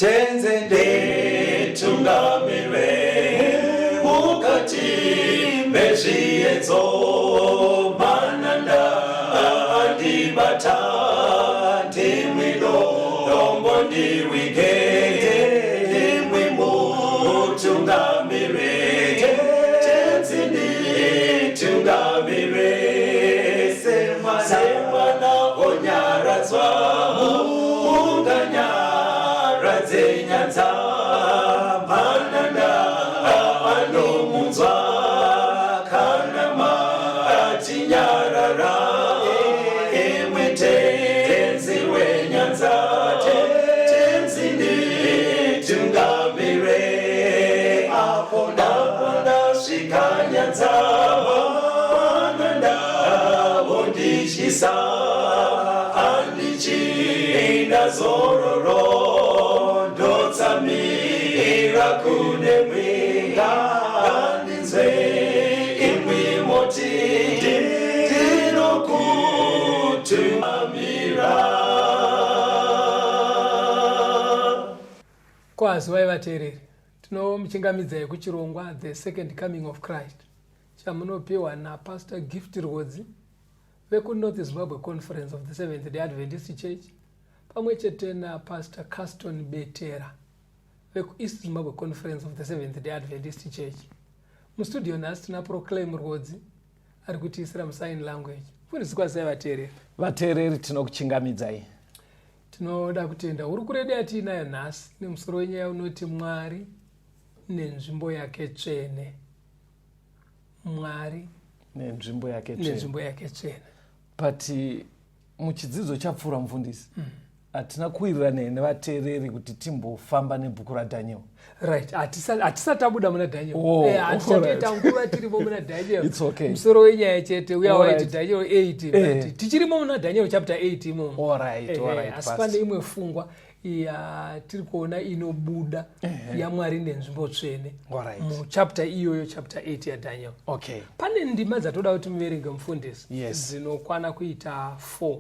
Tenzi nditungamire mukati mezviedzo, mananda andibata, ndimwi dombo ndiwige, ndimwi mutungamire. Tenzi nditungamire, semwana onyaradzwa, munganyaradze nyanza, mananda anomunzwa kana matinyarara. Imwi Tenzi wenyanza, Tenzi nditungamire, apo ndasvika nyanza, mananda vondityisa, handichina zororo, ndotsamira kune mwenga, ndinzwe imwi moti ndinokutungamira. Kwaziwai vateereri, tinomuchingamidzai kuchirongwa The Second Coming of Christ chamunopiwa naPastor Gift Rwodzi vekuNorth Zimbabwe Conference of the Seventh Day Adventist Church, pamwe chete naPastor Caston Betera vekuEast Zimbabwe Conference of the Seventh Day Adventist Church. Mustudio nhasi tina Proclaim Rwodzi ari kutiisira musign language. Mufundisi, kwazivai vateereri. Vateereri, tinokuchingamidzai. Tinoda kutenda hurukuro yedu yatiinayo nhasi nemusoro wenyaya unoti Mwari nenzvimbo yake tsvene. Mwari nenzvimbo yake tsvene. Nenzvimbo yake tsvene. But muchidzidzo chapfuura, mufundisi, hatina kuwirirana nevateereri kuti timbofamba nebhuku raDaniel. Right, hatisati tabuda muna Daniel. Oh, Hatichatoita nguva tirimo muna Daniel. It's okay. Musoro wenyaya chete uya waiti Daniel 8, but tichirimo muna Daniel chapter 8 imomo. Asi Pastor. Pane imwe fungwa yatiri kuona inobuda yaMwari nenzvimbo tsvene muchapter iyoyo, chapter 8 yaDaniel. Pane ndima dzatoda kuti muverenge, mufundisi, dzinokwana kuita 4,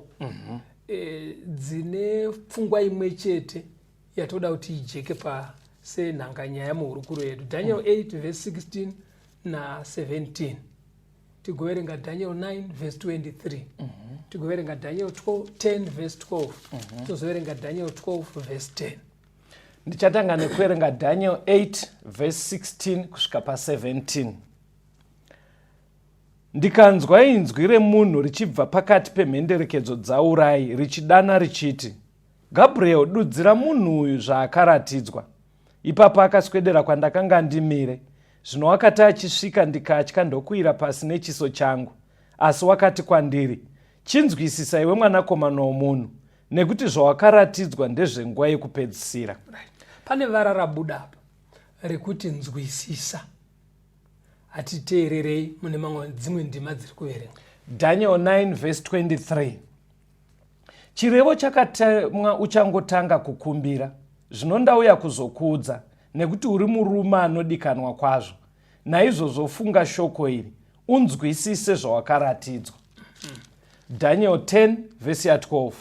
dzine pfungwa imwe chete yatoda kuti ijeke pa senhanganyaya muhurukuro yedu. Daniel 8 verse 16 na17, tigoverenga Daniel 9 verse 23, tigoverenga Daniel 12, 10 verse 12, tozoverenga Daniel 12 verse 10. Ndichatanga nekuverenga Daniel 8 verse 16 kusvika pa17. Ndikanzwa inzwi remunhu richibva pakati pemhenderekedzo dzaUrai richidana richiti, "Gabriel, dudzira munhu uyu zvaakaratidzwa." Ipapo akaswedera kwandakanga ndimire. Zvino wakati achisvika, ndikatya, ndokuwira pasi nechiso changu. Asi wakati kwandiri, "Chinzwisisa, iwe mwanakomana womunhu, nekuti zvawakaratidzwa ndezvenguva yekupedzisira." Right. Pane vara rabuda apa rekuti nzwisisa. Hatiteererei mune mamwe dzimwe ndima dziri kuverenga. Daniel 9 verse 23. Chirevo chakatemwa uchangotanga kukumbira, zvino ndauya kuzokuudza, nekuti uri murume anodikanwa kwazvo. Naizvozvo funga shoko iri, unzwisise zvawakaratidzwa. Daniel 10 vhesi ya12.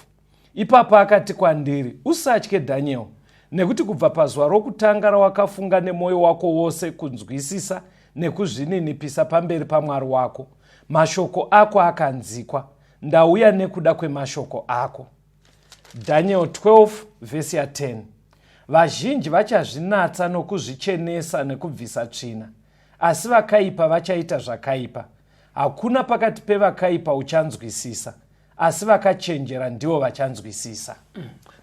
Ipapo akati kwandiri, "Usatye, Daniel, nekuti kubva pazuva rokutanga rawakafunga nemwoyo wako wose kunzwisisa nekuzvininipisa pamberi paMwari wako, mashoko ako akanzikwa. Ndauya nekuda kwemashoko ako." Daniel 12 vhesi ya10. Vazhinji vachazvinatsa nokuzvichenesa nekubvisa tsvina, asi vakaipa vachaita zvakaipa. Hakuna pakati pevakaipa uchanzwisisa, asi vakachenjera ndivo vachanzwisisa.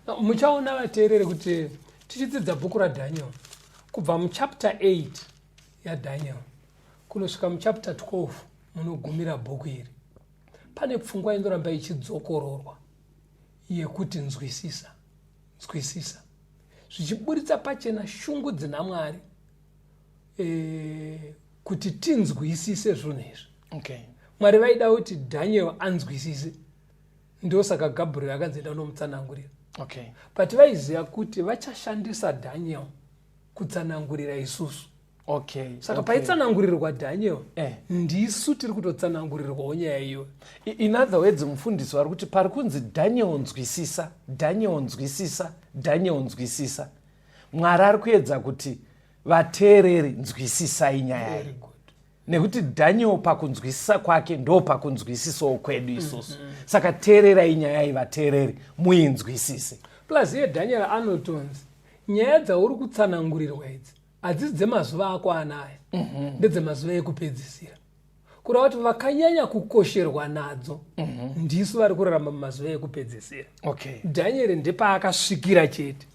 Now, muchaona vateerere kuti tichidzidza bhuku raDaniel, kubva muchapter 8 yaDaniel kunosvika muchapter 12 munogumira bhuku iri, pane pfungwa inoramba ichidzokororwa yekuti nzwisisa, nzwisisa, zvichiburitsa pachena shungu dzina Mwari kuti tinzwisise zvinhu izvi. Mwari vaida kuti Daniel anzwisise, ndosaka Gabriel akanzi enda unomutsanangurira. But vaiziva kuti vachashandisa Daniel kutsanangurira isusu. Saka paitsanangurirwa Daniel, ndisu tiri kutotsanangurirwawo nyaya iyoyo. In other words, mufundisi vari kuti pari kunzi, "Daniel, nzwisisa, Daniel, nzwisisa, Daniel, nzwisisa," Mwari ari kuedza kuti vateereri, nzwisisai nyaya iyi, Very good. Nekuti Daniel pakunzwisisa kwake ndo pakunzwisisawo kwedu isusu. Saka teererai nyaya iyi, vateereri, muinzwisise. Plus iye Daniel anotonzi nyaya dzauri kutsanangurirwa idzi hadzisi dzemazuva ako anaya, ndedzemazuva ekupedzisira, kureva kuti vakanyanya kukosherwa nadzo ndisu vari kurarama mumazuva ekupedzisira. Daniel ndepaakasvikira chete.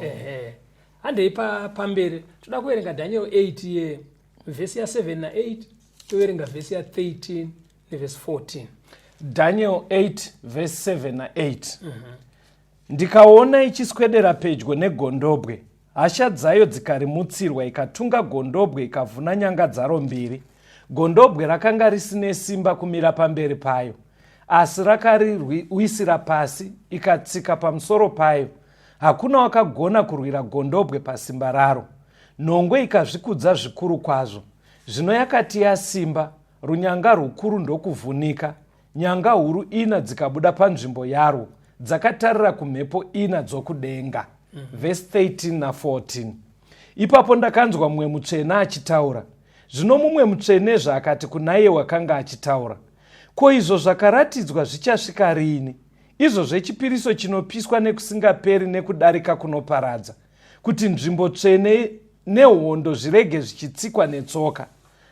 Ehe, handei pamberi. Toda kuverenga Daniel 8 ye vhesi ya7 na8, toverenga vhesi ya13 nevhesi 14. Daniel 8 vhesi 7 na8. Ndikaona ichiswedera pedyo negondobwe, hasha dzayo dzikarimutsirwa, ikatunga gondobwe, ikavhuna nyanga dzaro mbiri. Gondobwe rakanga risine simba kumira pamberi payo, asi rakariwisira pasi, ikatsika pamusoro payo. Hakuna wakagona kurwira gondobwe pasimba raro. Nhongo ikazvikudza zvikuru kwazvo. Zvino yakati yasimba, runyanga rukuru ndokuvhunika, nyanga huru ina dzikabuda panzvimbo yarwo, dzakatarira kumhepo ina dzokudenga. Vhesi 13 na14. Ipapo ndakanzwa mumwe mutsvene achitaura. Zvino mumwe mutsvenezve akati kuna iye wakanga achitaura, "Ko izvo zvakaratidzwa zvichasvika riini, izvo zvechipiriso chinopiswa nekusingaperi nekudarika kunoparadza, kuti nzvimbo tsvene nehondo zvirege zvichitsikwa netsoka?"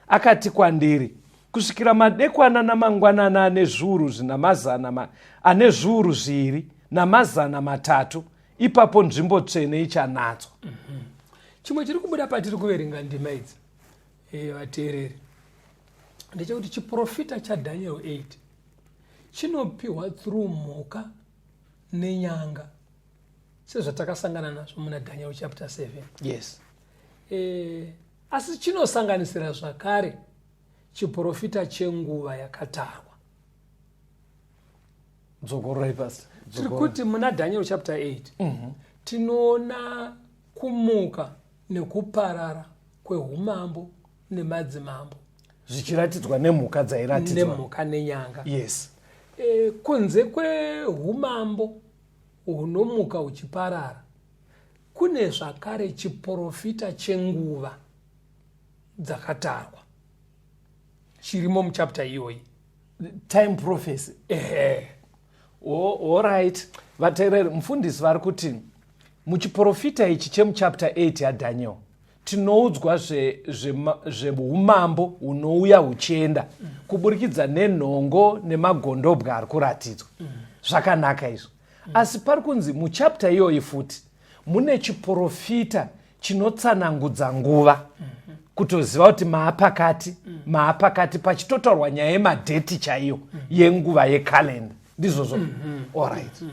Akati kwandiri, "Kusvikira madekwana namangwanana ane zviuru zvina mazana ane 2300, ipapo nzvimbo tsvene ichanatswa." Chimwe chiri kubuda patiri kuverenga ndima idzi, vateereri, ndechekuti chiprofita chaDaniel 8 chinopiwa through mhuka nenyanga, sezvatakasangana nazvo muna Daniel chapter 7. Asi chinosanganisira zvakare chiprofita chenguva yakatarwa. Dzokororai, pastor. Tiri kuti muna Daniel chapter 8 tinoona kumuka nekuparara kwehumambo nemadzimambo, zvichiratidzwa nemhuka dzairatidzwa, nemhuka nenyanga. Kunze kwehumambo hunomuka huchiparara, kune zvakare chiprofita chenguva dzakatarwa chirimo muchapter iyoyi. Time prophecy. Ehe. Alright, vateereri, mufundisi vari kuti muchiprofita ichi chemuchapter 8 yaDaniel tinoudzwa zveumambo hunouya huchienda kuburikidza nenhongo nemagondobwa ari kuratidzwa. Zvakanaka izvo, asi pari kunzi muchapter iyoyi futi mune chiprofita chinotsanangudza nguva, kutoziva kuti maapakati, maapakati, pachitotaurwa nyaya yemadheti chaiyo yenguva yekalenda. Ndizvozvo? Alright.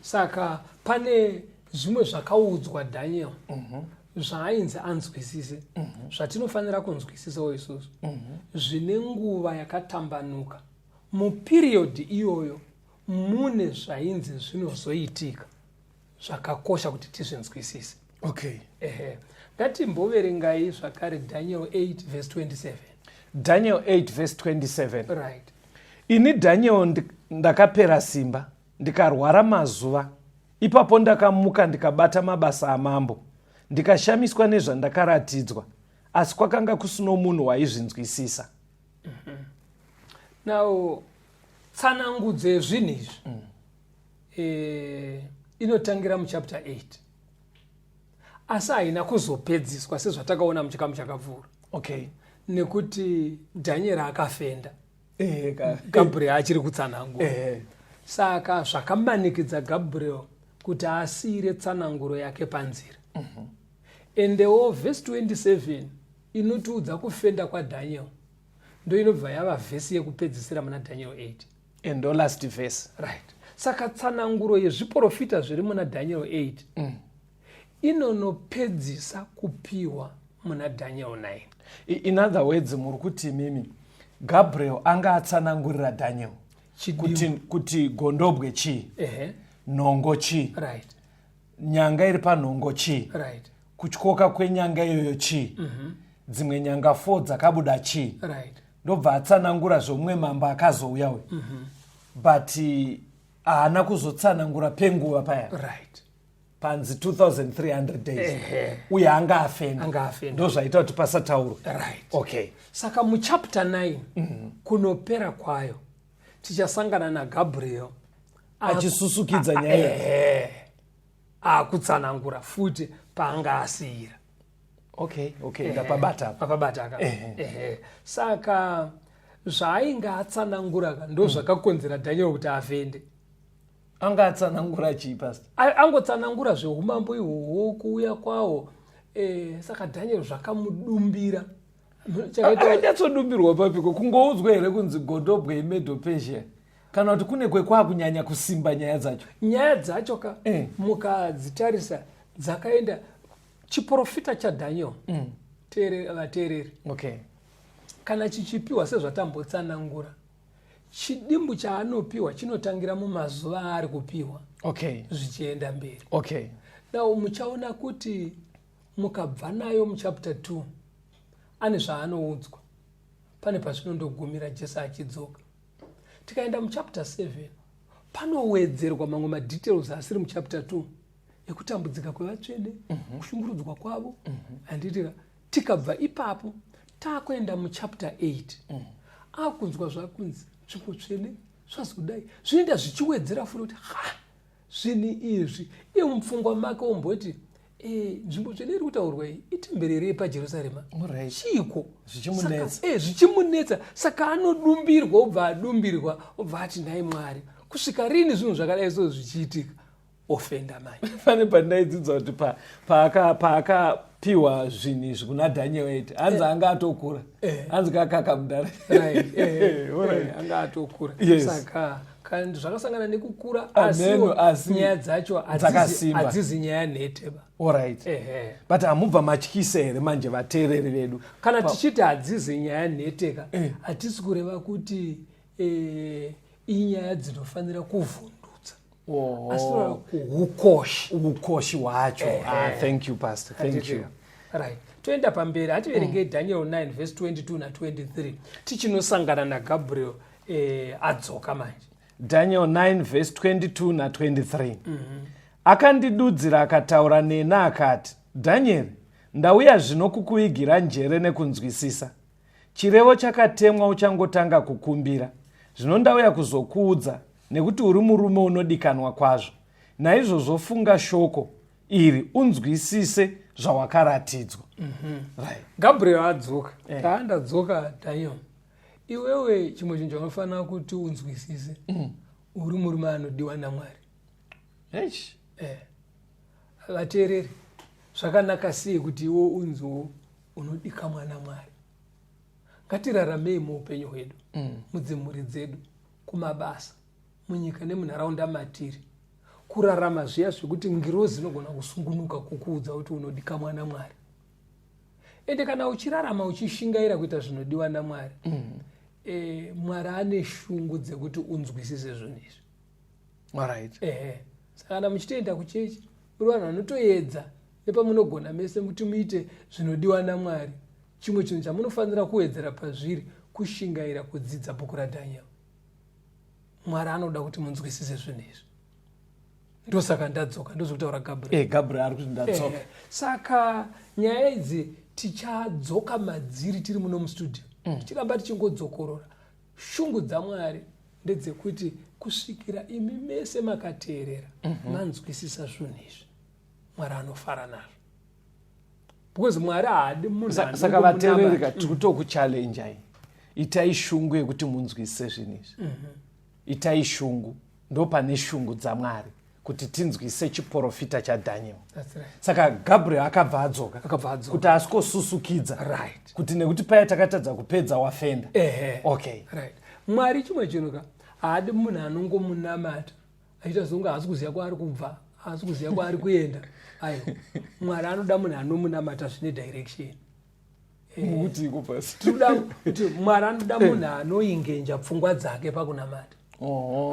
Saka pane zvimwe zvakaudzwa Daniel zvaainzi anzwisise, zvatinofanira kunzwisisawo isusu, zvine nguva yakatambanuka. Muperiod iyoyo mune zvainzi zvinozoitika zvakakosha kuti tizvinzwisise. Ehe, ngatimboverengai zvakare Daniel 8 verse 27. Daniel 8 verse 27. Right. Ini Daniel ndakapera simba, ndikarwara mazuva. Ipapo ndakamuka, ndikabata mabasa amambo, ndikashamiswa nezvandakaratidzwa, asi kwakanga kusino munhu waizvinzwisisa. Now tsanangudzo yezvinhu izvi inotangira muchapter 8, asi haina kuzopedziswa sezvatakaona muchikamu chakapfuura, nekuti Daniel akafenda Gabriel achiri kutsanangura. Saka zvakamanikidza Gabriel kuti asiyire tsananguro yake panzira. Endewo vhesi 27 inotiudza kufenda kwaDaniel ndo inobva yava vhesi yekupedzisira muna Daniel 8. Ndo last verse. Right. Saka tsananguro yezviprofita zviri muna Daniel 8 inonopedzisa kupiwa muna Daniel 9. In other words, muri kuti mimi Gabriel anga atsanangurira Daniel kuti gondobwe chii, nhongo chii, nyanga iri panhongo chii, kutyoka kwenyanga iyoyo chii, dzimwe nyanga 4 dzakabuda chii, ndobva atsanangura zvomumwe mambo akazouya uyu, but haana kuzotsanangura penguva paya. Panzi 2300 days. Ehe. Uye anga afenda. Anga afenda. Ndo zvaita kuti pasataurwa. Right. Okay. Saka muchapter 9 kunopera kwayo tichasangana naGabriel achisusukidza nyaya iyi. Ehe. Akutsanangura futi paanga asiyira. Okay, ndapabata apa. Apabata ka. Ehe. Saka zvaainge atsanangura ka ndo zvakakonzera Daniel kuti afende. Anga atsanangura chii, pastor? Angotsanangura zveumambo ihwohwo, kuuya kwawo. Saka Daniel zvakamudumbira. Chakaita Akanyatsodumbirwa papiko? Kungoudzwa here kunzi Godobwe iMedo Persia, kana kuti kune kwekwakunyanya kusimba nyaya dzacho? Nyaya dzacho ka, mukadzitarisa dzakaenda chiprofita chaDaniel, vateereri, kana chichipiwa sezvatambotsanangura, chidimbu chaanopiwa chinotangira mumazuva aari kupiwa zvichienda mberi. Now muchaona kuti mukabva nayo muchapter 2, ane zvaanoudzwa, pane pazvinondogumira Jesu achidzoka. Tikaenda muchapter 7, panowedzerwa mamwe madetails asiri muchapter 2 ekutambudzika kwevatsvene, kushungurudzwa kwavo, handiti? Tikabva ipapo taakuenda muchapter 8, akunzwa zvakunzi nzvimbo tsvene zvazodai, zvinoenda zvichiwedzera futi kuti ha, zvinhu izvi iye mupfungwa make omboti, "Nzvimbo tsvene iri kutaurwa iyi itemberi iri paJerusarema?" Chiiko? Zvichimunetsa. Zvichimunetsa. Saka anodumbirwa, obva adumbirwa, obva ati, "Nhai Mwari, kusvika rini zvinhu zvakadai so zvichiitika?" Ofenda manje. Pane pandaidzidza kuti paakapiwa zvinhu izvi kuna Daniel 8, hanzi anga atokura. Hanzi kakakamudara. Right, anga atokura. Saka kandi zvakasangana nekukura, Ameno, asiwo asi nyaya dzacho dzakasimba. Hadzizi nyaya nheteba. Alright. But hamubva matyisa here manje vateereri vedu? Kana tichiti hadzizi nyaya nheteka, hatisi kureva kuti inyaya dzinofanira kuvhundutsa, asi toreva kuukoshi. Ukoshi hwacho. Ah, thank you, pastor, thank you. Right, toenda pamberi. Hativerengei Daniel 9 verse 22 na23, tichinosangana naGabriel adzoka manje. Daniel 9 verse 22 na23. Akandidudzira akataura nena akati, "Dhanieri, ndauya zvino kukuigira njere nekunzwisisa. Chirevo chakatemwa uchangotanga kukumbira. Zvino ndauya kuzokuudza nekuti uri murume unodikanwa kwazvo. Naizvozvo funga shoko iri unzwisise zvawakaratidzwa." Right. Gabriel adzoka. Taandadzoka, Daniel, iwewe chimwe chinhu chaunofanira kuti unzwisise, uri murume anodiwa naMwari. Eish. Vateereri, zvakanaka sei kuti iwo unziwo unodikamwa naMwari? Ngatiraramei muupenyu hwedu, mudzimhuri dzedu, kumabasa, munyika nemunharaunda matiri, kurarama zviya zvekuti ngirozi inogona kusungunuka kukuudza kuti unodikamwa naMwari. Ende kana uchirarama uchishingaira kuita zvinodiwa naMwari, Mwari ane shungu dzekuti unzwisise zvinhu izvi. Ehe, saka kana muchitoenda kuchechi, muri vanhu vanotoedza nepamunogona mese kuti muite zvinodiwa naMwari, chimwe chinhu chamunofanira kuwedzera pazviri kushingaira kudzidza bhuku raDaniel. Mwari anoda kuti munzwisise zvinhu izvi. Ndosaka ndadzoka, ndozvokutaura Gabriel. Gabriel ari kuti ndadzoka. Saka nyaya idzi tichadzoka madziri tiri muno mustudio, tichiramba tichingodzokorora. Shungu dzaMwari ndedzekuti kusvikira imi mese makateerera manzwisisa zvinhu izvi, Mwari anofara nazvo, because Mwari haadi munhu Saka vateereri ka, tiri kutokuchallenjai. Itai shungu yekuti munzwisise zvinhu izvi. Itai shungu. Ndo pane shungu dzaMwari kuti tinzwise chiprofita chaDaniel. That's right. Saka Gabriel akabva adzoka Akabva adzoka. kuti asikosusukidza kuti nekuti paya takatadza kupedza wafenda. Ehe. Okay. Right. Mwari chimwe chinhu ka, haadi munhu anongomunamata achiita songe haasi kuziva kwaari kubva, haasi kuziva kwaari kuenda. Aiwa, Mwari anoda munhu anomunamata zvine direction. Mukutiko pasi? Tinoda kuti Mwari anoda munhu anoingenja pfungwa dzake pakunamata,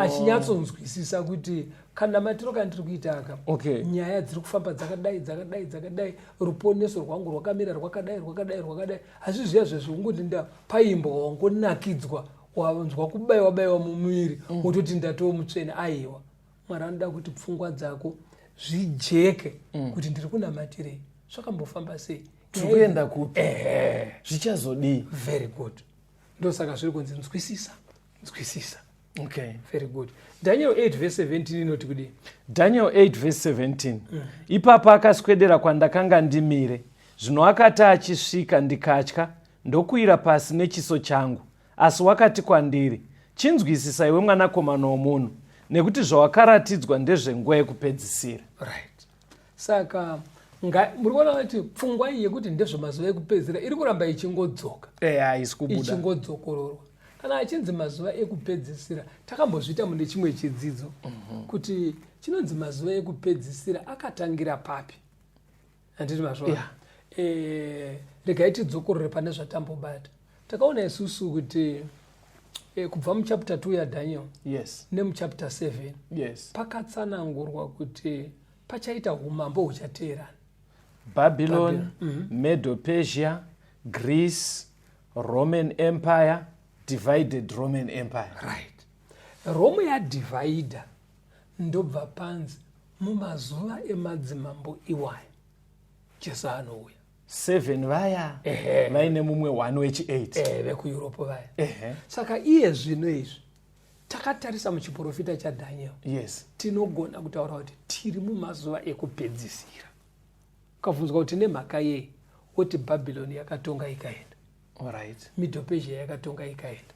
achinyatsonzwisisa kuti kanamatiro kandiri kuita aka, nyaya dziri kufamba dzakadai, dzakadai, dzakadai, ruponeso rwangu rwakamira rwakadai, rwakadai, rwakadai. Asi zviya zvezvekungoti nda paimbwa, wangonakidzwa, wanzwa kubayiwa bayiwa mumuviri, wototi ndatoo mutsvene, aiwa. Mwari anoda kuti pfungwa dzako Zvijeke kuti ndiri kunamatirei, zvakambofamba sei, Tiri kuenda kupi, zvichazodii? Very good. Ndosaka zviri kunzi nzwisisa, nzwisisa. Okay. Very good. Daniel 8 verse 17 inoti kudii? Daniel 8 verse 17. Ipapo akaswedera kwandakanga ndimire. Zvino akati achisvika, ndikatya, ndokuwira pasi nechiso changu. Asi wakati kwandiri, "Chinzwisisa, iwe mwanakomana womunhu, nekuti zvawakaratidzwa ndezvenguva yekupedzisira." Right. Saka muri kuona kuti pfungwa iyi yekuti ndezvemazuva ekupedzisira iri kuramba ichingodzoka. Haisi kubuda. Ichingodzokororwa. Kana achinzi mazuva ekupedzisira, takambozviita mune chimwe chidzidzo kuti chinonzi mazuva ekupedzisira akatangira papi, handiti mazvona? Yeah. Regai tidzokorore pane zvatambobata. Takaona isusu kuti kubva muchapter 2 yaDaniel nemuchapter 7 pakatsanangurwa kuti pachaita umambo huchateerana. Babylon, Medo Persia, Greece, Roman Empire, divided Roman Empire. Right. Rome yadivhaidha, ndobva panzi mumazuva emadzimambo iwaya Jesu anouya. 7 vaya vaine mumwe 1 wechi8. Vekueurope vaya. Saka iye zvino izvi takatarisa muchiprofita chaDaniel, tinogona kutaura kuti tiri mumazuva ekupedzisira. Ukabvunzwa kuti nemhaka yei, woti Bhabhironi yakatonga ikaenda, Medo-Persia yakatonga ikaenda,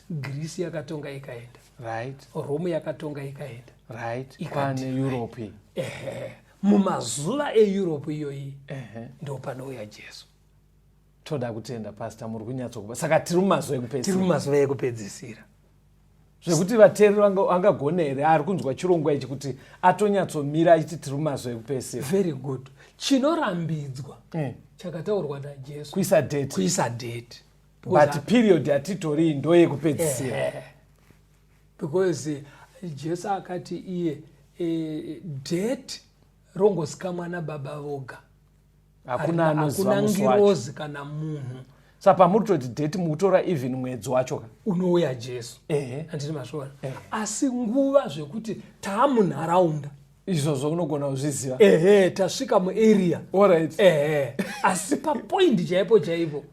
Greece yakatonga ikaenda, Rome yakatonga ikaenda. Kwane Europe. Ehe, mumazuva eEurope iyoyi ndo panouya Jesu. Toda kutenda, Pastor, muri kunyatsokupa. Saka tiri mumazuva Tiri ekupedzisira. Mumazuva ekupedzisira. Zvekuti vateereri angagone here ari kunzwa chirongwa ichi kuti atonyatsomira achiti tiri mumazuva ekupedzisira? Very good. Chinorambidzwa chakataurwa naJesu, kuisa date. Kuisa date. But period yatitori ndo yekupedzisira. Ehe. Because Jesu akati iye date rongozikamwa nababa voga. Hakuna anoziva Hakuna musi wacho. Ngirozi kana munhu. Saka pamuri kutoti date, mukutora even mwedzi wacho ka? Unouya Jesu. Handiti mazviona? Asi nguva zvekuti taamunharaunda, Izvozvo unogona kuzviziva. Ehe, tasvika muarea. Ehe, asi papoindi chaipo chaipo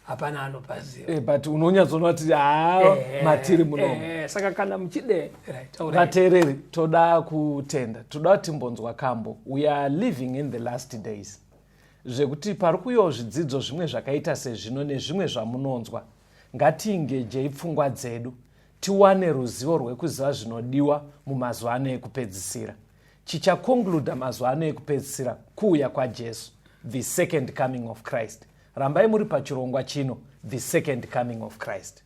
hapana anopaziva. But unonyatsoona kuti haa, matiri munomu. Ehe, saka kana muchide, right, taurai. Vateereri, toda kutenda, toda kuti timbonzwa kambo. We are living in the last days, zvekuti pari kuuyawo zvidzidzo zvimwe zvakaita sezvino nezvimwe zvamunonzwa. Ngatiengagei pfungwa dzedu, tiwane ruzivo rwekuziva zvinodiwa mumazuva ano ekupedzisira. Chichaconcluda mazuva ano ekupedzisira kuuya kwaJesu, the second coming of Christ. Rambai muri pachirongwa chino, The Second Coming of Christ.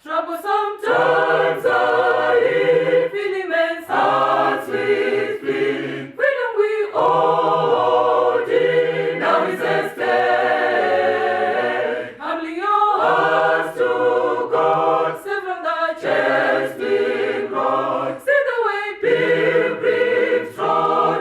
Troublesome times are here, filling men's hearts with fear. Freedom we all dear, now is at stake. Humbling your hearts to God, save from the chastening rod. See the way pilgrims trod.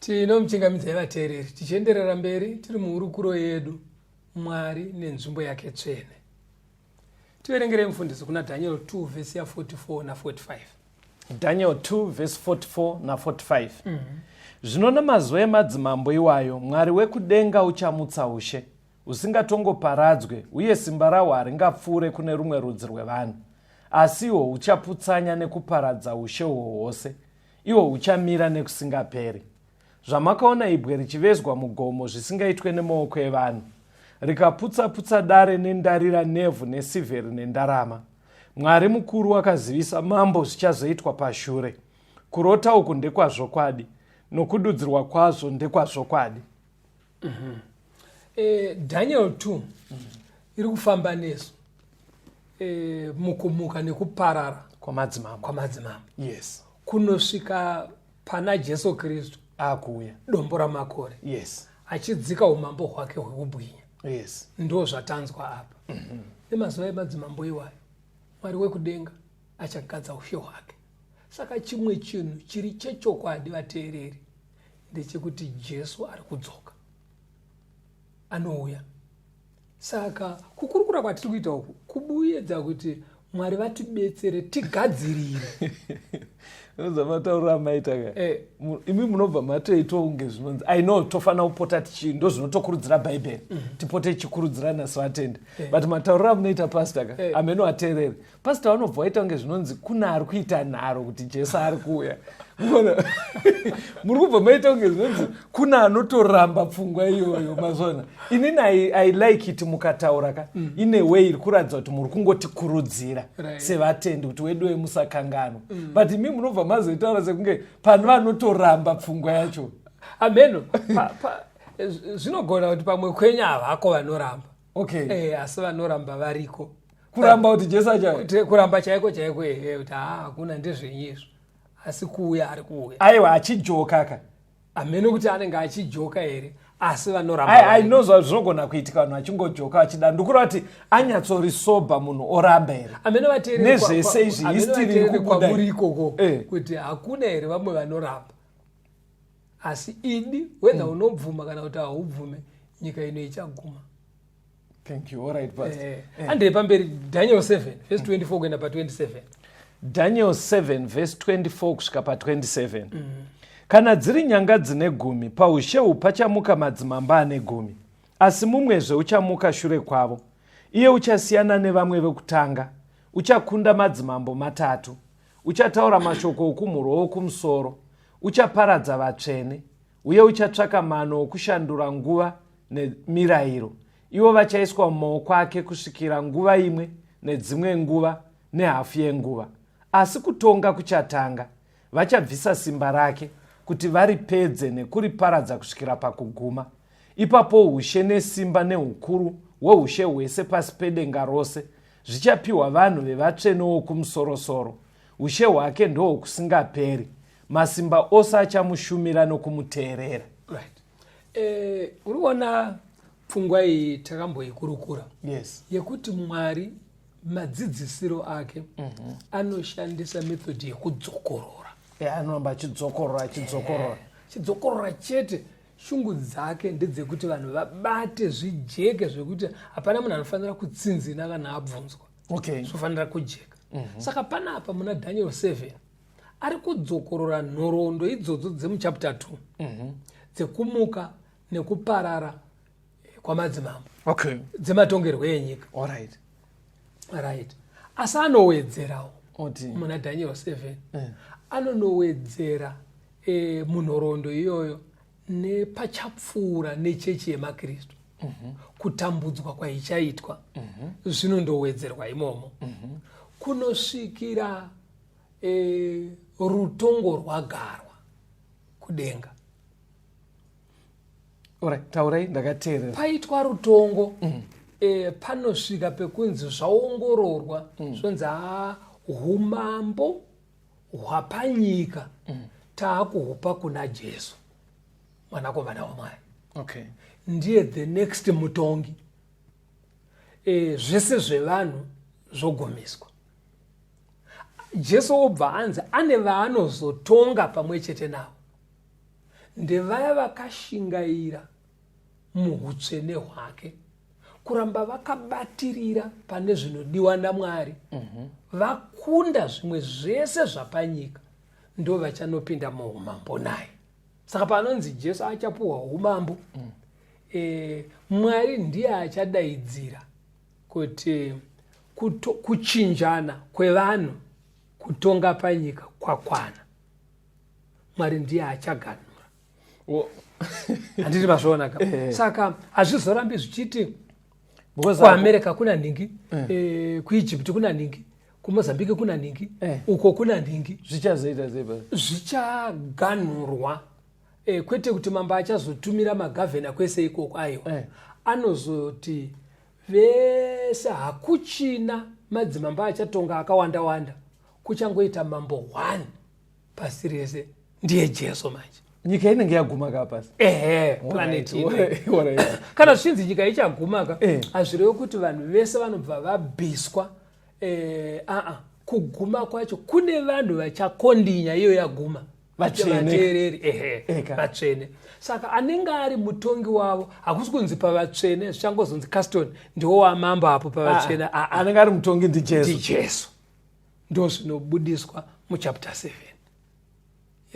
Tinomuchingamidzai vateereri tichienderera mberi tiri muhurukuro yedu Mwari nenzvimbo yake tsvene. Tiverengerei mufundisi kuna Daniel 2 vhesi ya 44 na 45. Daniel 2 vhesi 44 na 45. Zvino namazuva emadzimambo iwayo Mwari wekudenga uchamutsa ushe husingatongoparadzwe uye simba rahwo haringapfuure kune rumwe rudzi rwevanhu, asi ihwo huchaputsanya nekuparadza ushe uhwo hwose, ihwo huchamira nekusingaperi. Zvamakaona ibwe richivezwa mugomo zvisingaitwe nemaoko evanhu, rikaputsa-putsa dare nendarira nevhu nesivheri nendarama. Mwari mukuru wakazivisa mambo zvichazoitwa pashure. Kurota uku ndekwazvokwadi, nokududzirwa kwazvo ndekwazvokwadi. Daniel 2 iri kufamba nesu mukumuka nekuparara kwamadzimambo. Kwamadzimambo. Yes. Kunosvika pana Jesu Kristu akuuya dombo ramakore. Yes. Achidzika umambo hwake hwekubwinya. Yes. Ndo zvatanzwa apa. Nemazuva emadzimambo iwayo Mwari wekudenga achagadza ushe hwake. Saka chimwe chinhu chiri chechokwadi vateereri ndechekuti Jesu ari kudzoka, anouya. Saka kukurukura kwatiri kuita uku kubuedza kuti Mwari vatibetsere tigadzirire. Unonzwa matauriro amaita ka? Imi munobva matoitwa kunge zvinonzi I know tofanira kupota tichi ndo zvinotokurudzira Bhaibheri. Tipote tichikurudzirana sevatendi. But matauriro amunoita pastor ka? Ameno ateereri. Pastor vanobva vaita kunge zvinonzi kuna ari kuita nharo kuti Jesu ari kuuya. Muri kubva maita kunge zvinonzi kuna anotoramba pfungwa iyoyo mazona. Inini I like it mukataura ka in a way iri kuratidza kuti muri kungotikurudzira sevatendi kuti wedu wemusakanganwa. But imi munobva mazoitaura sekunge pane vanotoramba pfungwa yacho. Ameno zvinogona kuti pamwe kwenyu havako vanoramba. Okay. Asi vanoramba variko. Kuramba kuti Jesu achauya. Kuramba chaiko chaiko ehe kuti hakuna ndezvenyu izvo. Asi kuuya ari kuuya. Aiwa achijoka ka. Ameno kuti anenge achijoka here asi vanoramba. I know zvinogona kuitika vanhu vachingojoka vachida. Ndikura kuti anyatsori sober munhu oramba here. Ameno vateereri Nezvese izvi, ameno history iri vateereri kubuda. kwamuri ikoko kuti hakuna here vamwe vanoramba. Asi idi whether unobvuma kana kuti haubvume nyika ino ichaguma. Thank you. All right, Pastor. Andei pamberi Daniel 7 verse 24 kuenda pa 27. Daniel 7 verse 24 kusvika pa 27. Kana dziri nyanga dzine gumi, paushe uhu pachamuka madzimambo ane gumi, asi mumwezve uchamuka shure kwavo. Iye uchasiyana nevamwe vekutanga, uchakunda madzimambo matatu, uchataura mashoko okumhuro wokumusoro, uchaparadza vatsvene, uye uchatsvaka mano okushandura nguva nemirayiro. Ivo vachaiswa mumaoko ake kusvikira nguva imwe nedzimwe nguva nehafu yenguva. Asi kutonga kuchatanga, vachabvisa simba rake kuti varipedze nekuriparadza kusvikira pakuguma. Ipapo ushe nesimba neukuru hweushe hwese pasi pedenga rose zvichapiwa vanhu vevatsvene wokumusorosoro. Ushe hwake ndohwokusingaperi, masimba ose achamushumira nokumuteerera. Right. Uri kuona pfungwa iyi takamboikurukura. Yes. Yekuti Mwari madzidzisiro ake anoshandisa method yekudzokorora. Anoramba achidzokorora achidzokorora. Chidzokorora chete. Shungu dzake ndedzekuti vanhu vabate zvijeke zvekuti hapana munhu anofanira kutsinzina kana abvunzwa. Okay. Zvofanira kujeka. Saka panapa muna Daniel 7 ari kudzokorora nhoroondo idzodzo dzemuchapter 2 dzekumuka nekuparara kwamadzimambo. Okay. Dzematongerwo enyika. All right. Right. Asi anowedzerawo Oti. muna Daniel 7 anonowedzera munhoroondo iyoyo nepachapfuura nechechi yemaKristu. Kutambudzwa kwaichaitwa zvinondowedzerwa imomo. Kunosvikira rutongo rwagarwa kudenga. Alright, taurai ndakateerera. Paitwa rutongo panosvika pekunzi zvaongororwa zvonzi humambo hwapanyika taakuhupa kuna Jesu mwanakomana waMwari. Okay. Ndiye the next mutongi. Zvese zvevanhu zvogumiswa. Jesu obva anzi ane vaanozotonga pamwe chete navo. Ndevaya vakashingaira muhutsvene hwake, kuramba vakabatirira pane zvinodiwa naMwari, vakunda zvimwe zvese zvapanyika, ndo vachanopinda muumambo naye. Saka panonzi Jesu achapuhwa umambo, Mwari ndiye achadaidzira kuti kuchinjana kwevanhu kutonga panyika kwakwana. Mwari ndiye achaganhura. Handiti mazviona ka? Saka hazvizorambi zvichiti kuAmerica kuna nhingi, kuEgypt kuna nhingi, kuMozambique kuna nhingi, uko kuna nhingi. Zvichazoita sei? Zvichaganhurwa, kwete kuti mambo achazotumira magavhena kwese ikoko, aiwa. Anozoti vese, hakuchina madzimambo achatonga akawanda wanda, kuchangoita mambo 1 pasi rese, ndiye Jesu manje. Nyika inenge yaguma ka pasi? Ehe, planet ino. Kana zvichinzi nyika ichaguma ka, hazvirevi kuti vanhu vese vanobva vabviswa. Aa, kuguma kwacho kune vanhu vachakondinya iyo yaguma. Vatsvene. Vateereri, ehe. Eka. Vatsvene. Saka anenge ari mutongi wavo, hakusi kunzi pavatsvene zvichangozonzi Caston ndiwo wamambo apo pavatsvene. Ah, anenge ari mutongi ndiJesu. NdiJesu. Ndo zvinobudiswa muchapter 7.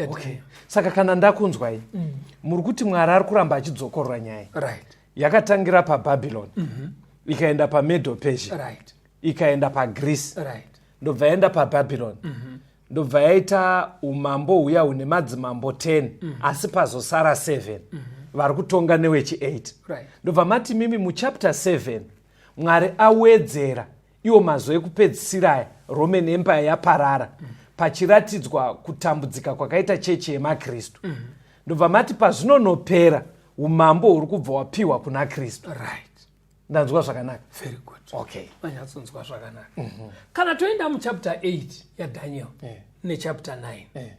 Okay. Saka kana ndakunzwai, muri kuti Mwari ari kuramba achidzokorora nyaya yakatangira paBabylon, ikaenda paMedo Persia, ikaenda paGreece, ndobva yaenda paBabylon, ndobva yaita umambo huya hune madzimambo 10, asi pazosara 7 vari kutonga newechi8. Ndobva mati mimi muchapter 7 Mwari awedzera iwo mazuva ekupedzisira aya, Roman Empire yaparara, pachiratidzwa kutambudzika kwakaita chechi yemaKristu. Ndobva mati pazvinonopera, umambo huri kubva wapiwa kuna Kristu. Ndanzwa zvakanaka? Very good. Manyatsonzwa zvakanaka. Kana toenda muchapter 8 yaDaniel nechapter 9,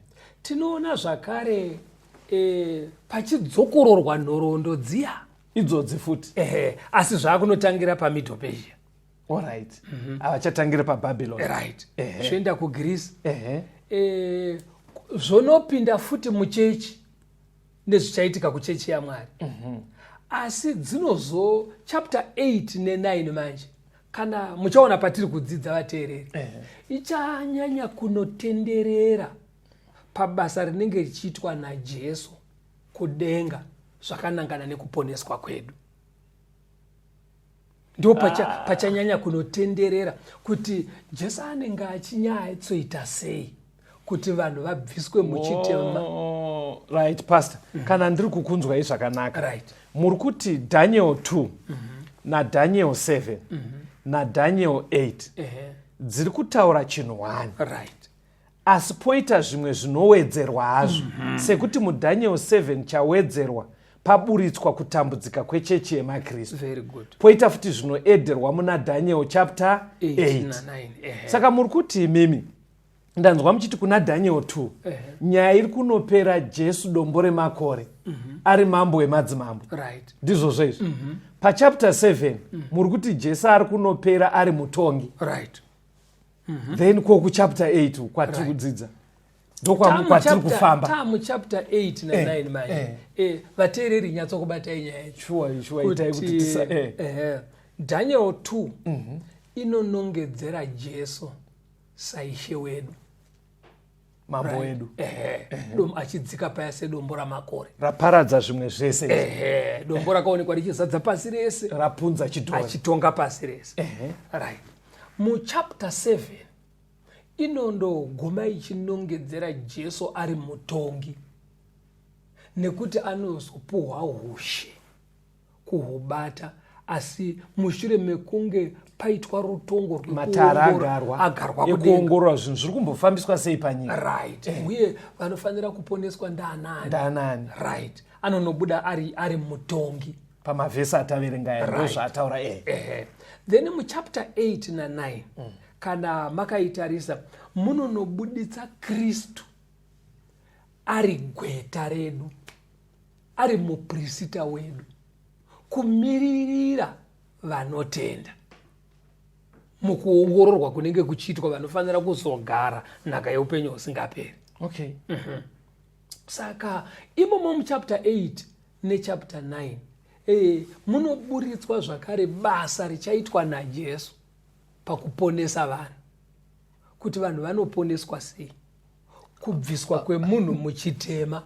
tinoona zvakare pachidzokororwa nhoroondo dziya. Idzodzi futi? Ehe, asi zvaakunotangira paMiddle Persia. Alright, havachatangire paBabylon. Right, zvoenda kuGreece, zvonopinda futi muchechi nezvichaitika kuchechi yaMwari. Asi dzinozo chapter 8 ne9 manje, kana muchaona patiri kudzidza, vateereri, ichanyanya kunotenderera pabasa rinenge richiitwa naJesu kudenga zvakanangana nekuponeswa kwedu. Ndo pachanyanya kunotenderera kuti Jesu anenge achinyatsoita sei kuti vanhu vabviswe muchitema. Oh, right, pastor, kana ndiri kukunzwai zvakanaka, muri kuti Daniel 2 naDaniel 7 naDaniel 8 dziri kutaura chinhu 1, asi poita zvimwe zvinowedzerwa hazvo, sekuti muDaniel 7 chawedzerwa paburitswa kutambudzika kwechechi yemaKristu. Very good. Poita futi zvinoederwa muna Daniel chapter 8 8. na 9, ehe. Saka muri kuti imimi, ndanzwa muchiti kuna Daniel 2 nyaya iri kunopera Jesu dombo remakore ari mambo wemadzimambo. Ndizvozvo izvi? Pachapter 7 muri kuti Jesu ari kunopera ari mutongi. Then ko kuchapter 8 kwatiri kudzidza, ndokwatiri kufamba? Tamuchapter 8 na9 manje. Vateereri, nyatsokubatai nyaya yacho. Sure, itai kuti tisa. Ehe, Daniel 2 inonongedzera Jesu saIshe wedu. Mambo wedu. Ehe, achidzika paya sedombo ramakore. Raparadza zvimwe zvese. Ehe, dombo rakaonekwa richizadza pasi rese. Rapunza chidhori. Achitonga pasi rese. Right, muchapter 7 inondoguma ichinongedzera Jesu ari mutongi, nekuti anozopuhwa ushe kuhubata, asi mushure mekunge paitwa rutongo. Matara agarwa. Agarwa kudenga. Ekuongorora zvinhu zviri kumbofambiswa sei panyika. Right, uye vanofanira kuponeswa ndaanani. Ndaanani. Right, anonobuda ari mutongi. Pamavhesi ataverenga aya, ndo zvaataura. Ehe. Then muchapter 8 na9, kana makaitarisa, munonobuditsa Kristu ari gweta redu, ari muprisita wedu, kumiririra vanotenda mukuongororwa kunenge kuchiitwa vanofanira kuzogara nhaka yeupenyu husingaperi. Saka imomo muchapter 8 nechapter 9 munoburitswa zvakare basa richaitwa naJesu pakuponesa vanhu, kuti vanhu vanoponeswa sei, kubviswa kwemunhu muchitema.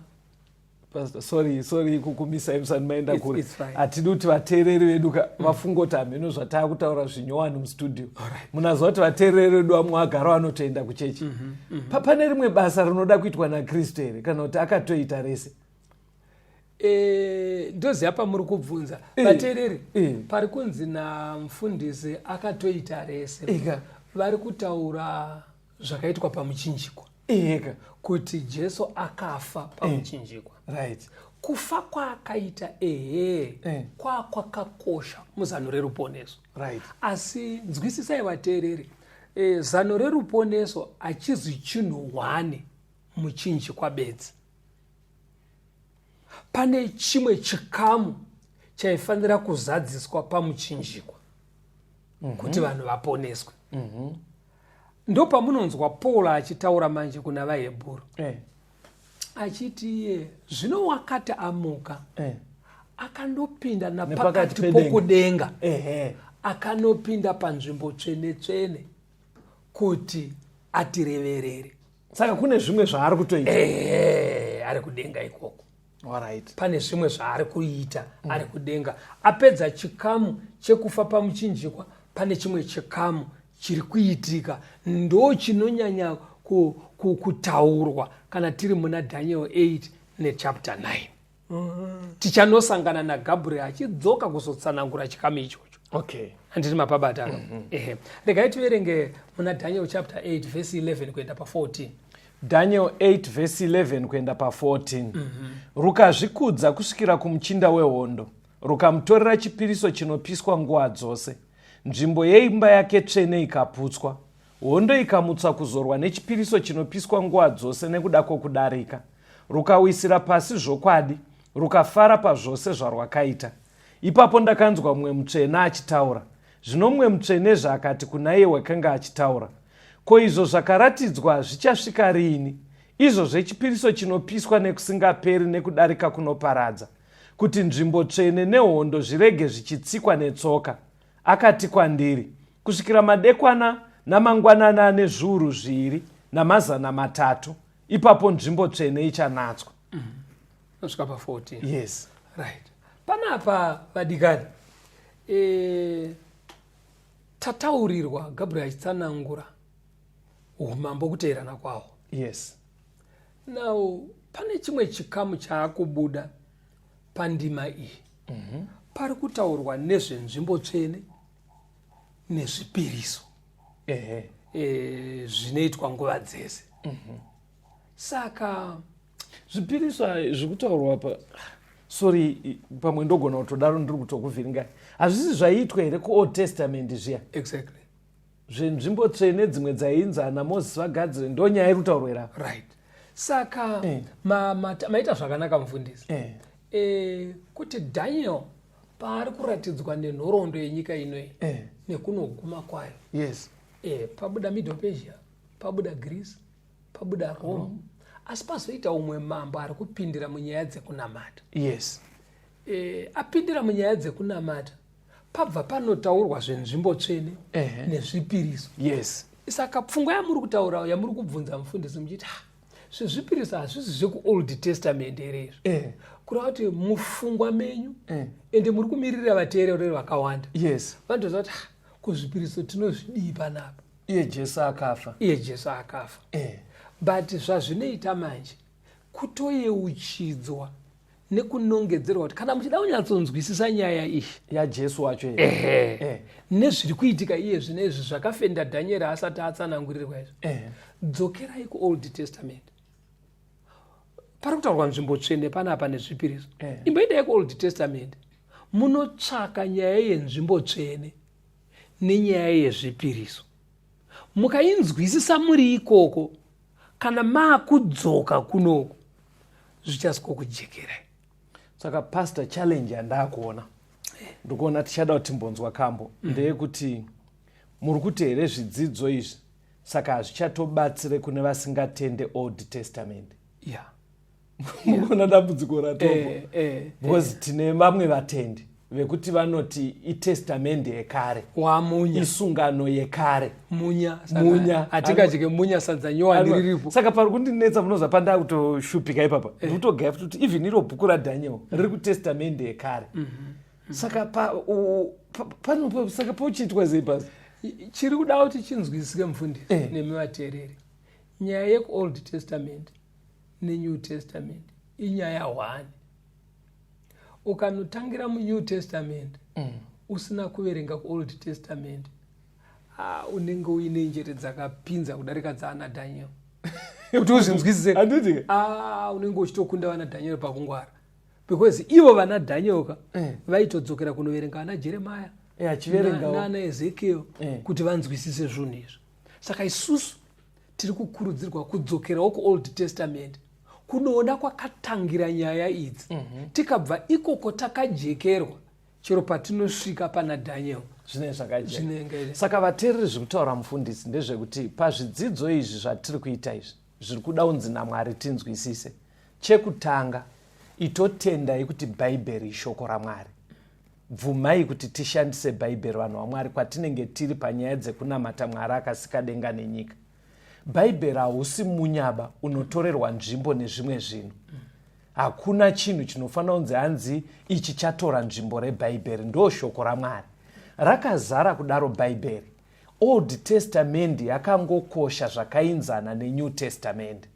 Pastor, sorry kukumisai musati maenda kure. Hatidi kuti vateereri vedu vafunge kuti hameno zvataakutaura zvinyowani mustudio. Munaziva kuti vateereri vedu vamwe vagara vanotoenda kuchechi. Pane rimwe basa rinoda kuitwa naKristu here, kana kuti akatoita rese? Ndoziva pamuri kubvunza, vateereri. Pari kunzi namufundisi akatoita rese, vari kutaura zvakaitwa pamuchinjikwa, kuti Jesu akafa pamuchinjikwa. Kufa kwaakaita, ehe, kwakwakakosha muzano reruponeso. Asi nzwisisai, vateereri, zano reruponeso hachizi chinhu hwane muchinjikwa bedzi. Pane chimwe chikamu chaifanira kuzadziswa pamuchinjikwa kuti vanhu vaponeswe. Ndo pamunonzwa Paul achitaura manje kuna vaHebhuru, achiti iye zvino wakati amuka, akandopinda napakati pokudenga, akanopinda panzvimbo tsvene tsvene kuti atireverere. Saka kune zvimwe zvaari kutoita. Ehe, ari kudenga ikoko. Pane zvimwe zvaari kuita ari kudenga. Apedza chikamu chekufa pamuchinjikwa, pane chimwe chikamu chiri kuitika, ndo chinonyanya kutaurwa kana tiri muna Daniel 8 nechapter 9. Tichanosangana naGabriel achidzoka kuzotsanangura chikamu ichocho. Handiti mapabata? Ehe, regai tiverenge muna Daniel chapter 8 verse 11 kuenda pa14. Daniel 8 verse 11 kuenda pa14. Rukazvikudza kusvikira kumuchinda wehondo, rukamutorera chipiriso chinopiswa nguva dzose. Nzvimbo yeimba yake tsvene ikaputswa. Hondo ikamutswa kuzorwa nechipiriso chinopiswa nguva dzose nekuda kwokudarika. Rukawisira pasi zvokwadi, rukafara pazvose zvarwakaita. Ipapo ndakanzwa mumwe mutsvene achitaura. Zvino mumwe mutsvenezve akati kuna iye wakanga achitaura, "Ko izvo zvakaratidzwa zvichasvika riini, izvo zvechipiriso chinopiswa nekusingaperi nekudarika kunoparadza, kuti nzvimbo tsvene nehondo zvirege zvichitsikwa netsoka?" Akati kwandiri, "Kusvikira madekwana namangwanani ane 2300, ipapo nzvimbo tsvene ichanatswa." Nosvika pa14. Yes. Right, panapa vadikani, tataurirwa Gabriel achitsanangura umambo, kuteerana kwahwo. Now pane chimwe chikamu chaakubuda pandima iyi. Pari kutaurwa nezvenzvimbo tsvene nezvipiriso zvinoitwa nguva dzese. Saka Zvipiriso zviri kutaurwa pa, sorry, pamwe ndogona kutodaro ndiri kutokuvhiringai, hazvisi zvaiitwa here kuOld Testament zviya? Exactly. Zvenzvimbo tsvene dzimwe dzainzi ana Mozisi vagadzire, ndo nyaya iri kutaurwa here apa? Right, saka maita zvakanaka, mufundisi. Kuti Daniel paari kuratidzwa nenhoroondo yenyika inoyi nekunoguma kwayo, pabuda Middle Persia, pabuda Greece, pabuda Rome, asi pazoita umwe mambo ari kupindira munyaya dzekunamata. Apindira munyaya dzekunamata, pabva panotaurwa zvenzvimbo tsvene nezvipiriso. Saka pfungwa yamuri kutaura, yamuri kubvunza mufundisi muchiti, "Ah, zvezvipiriso hazvisi zvekuOld Testament here izvi?" Kureva kuti mufungwa menyu, ende muri kumiririra vateereri vakawanda, vanotoziva kuti, "Ah, kuzvipiriso tinozvidii panapa?" Iye Jesu akafa. Iye Jesu akafa. But zvazvinoita manje kutoyeuchidzwa nekunongedzerwa kuti kana muchida kunyatsonzwisisa nyaya iyi yaJesu wacho here? Ehe. Nezviri kuitika iye zvino izvi zvakafenda Dhanieri asati atsanangurirwa izvi, dzokerai kuOld Testament. Pari kutaurwa nzvimbo tsvene panapa nezvipiriso. Imboendai kuOld Testament, munotsvaka nyaya yenzvimbo tsvene nenyaya yezvipiriso. Mukainzwisisa muri ikoko, kana maakudzoka kunoku zvichasikokujekerai. Saka pastor, challenge yandakuona, ndikuona tichada kuti timbonzwa kambo, ndeyekuti muri kuti here zvidzidzo izvi saka hazvichatobatsire kune vasingatende Old Testament? Yeah. Mukuona dambudziko ratopo? Eh. Because tine vamwe vatendi vekuti vanoti itestamende yekare, Wamunya. Isungano yekare. Munya. Saka Munya. Hatingadye munya sadza nyowani riripo. Saka pari kundinetsa, munoziva pandakutoshupika ipapa, ndikutogaya futi kuti even iro bhuku raDhaniel riri kutestamende yekare. Saka panopa saka pochiitwa sei pasi? Chiri kuda kuti chinzwisike, mufundisi, nemi vateereri, nyaya yekuOld Testament neNew Testament inyaya hwani. Ukanotangira muNew Testament usina kuverenga kuOld Testament, unenge uine njere dzakapinza kudarika dzaana Daniel kuti uzvinzwisise. Handiti? Unenge uchitokunda vana Daniel pakungwara, because ivo vana Daniel ka vaitodzokera kunoverenga vana Jeremaya Achiverengawo. Nana Ezekiel kuti vanzwisise zvinhu izvi. Saka isusu tiri kukurudzirwa kudzokerawo kuOld Testament kunoona kwakatangira nyaya idzi. Tikabva ikoko takajekerwa, chero patinosvika pana Daniel zvinenge zvakajeka. Zvinenge. Saka vateereri, zviri kutaura mufundisi ndezvekuti pazvidzidzo izvi zvatiri kuita izvi, zviri kuda unzi naMwari tinzwisise, chekutanga itotendai kuti Bhaibheri ishoko raMwari. Bvumai kuti tishandise Bhaibheri, vanhu vaMwari, kwatinenge tiri panyaya dzekunamata Mwari akasika denga nenyika. Bhaibheri hausi munyaba unotorerwa nzvimbo nezvimwe zvinhu. Hakuna chinhu chinofanira kunzi hanzi ichi chatora nzvimbo reBhaibheri. Ndo shoko raMwari rakazara kudaro Bhaibheri. Old Testament yakangokosha zvakainzana neNew Testament.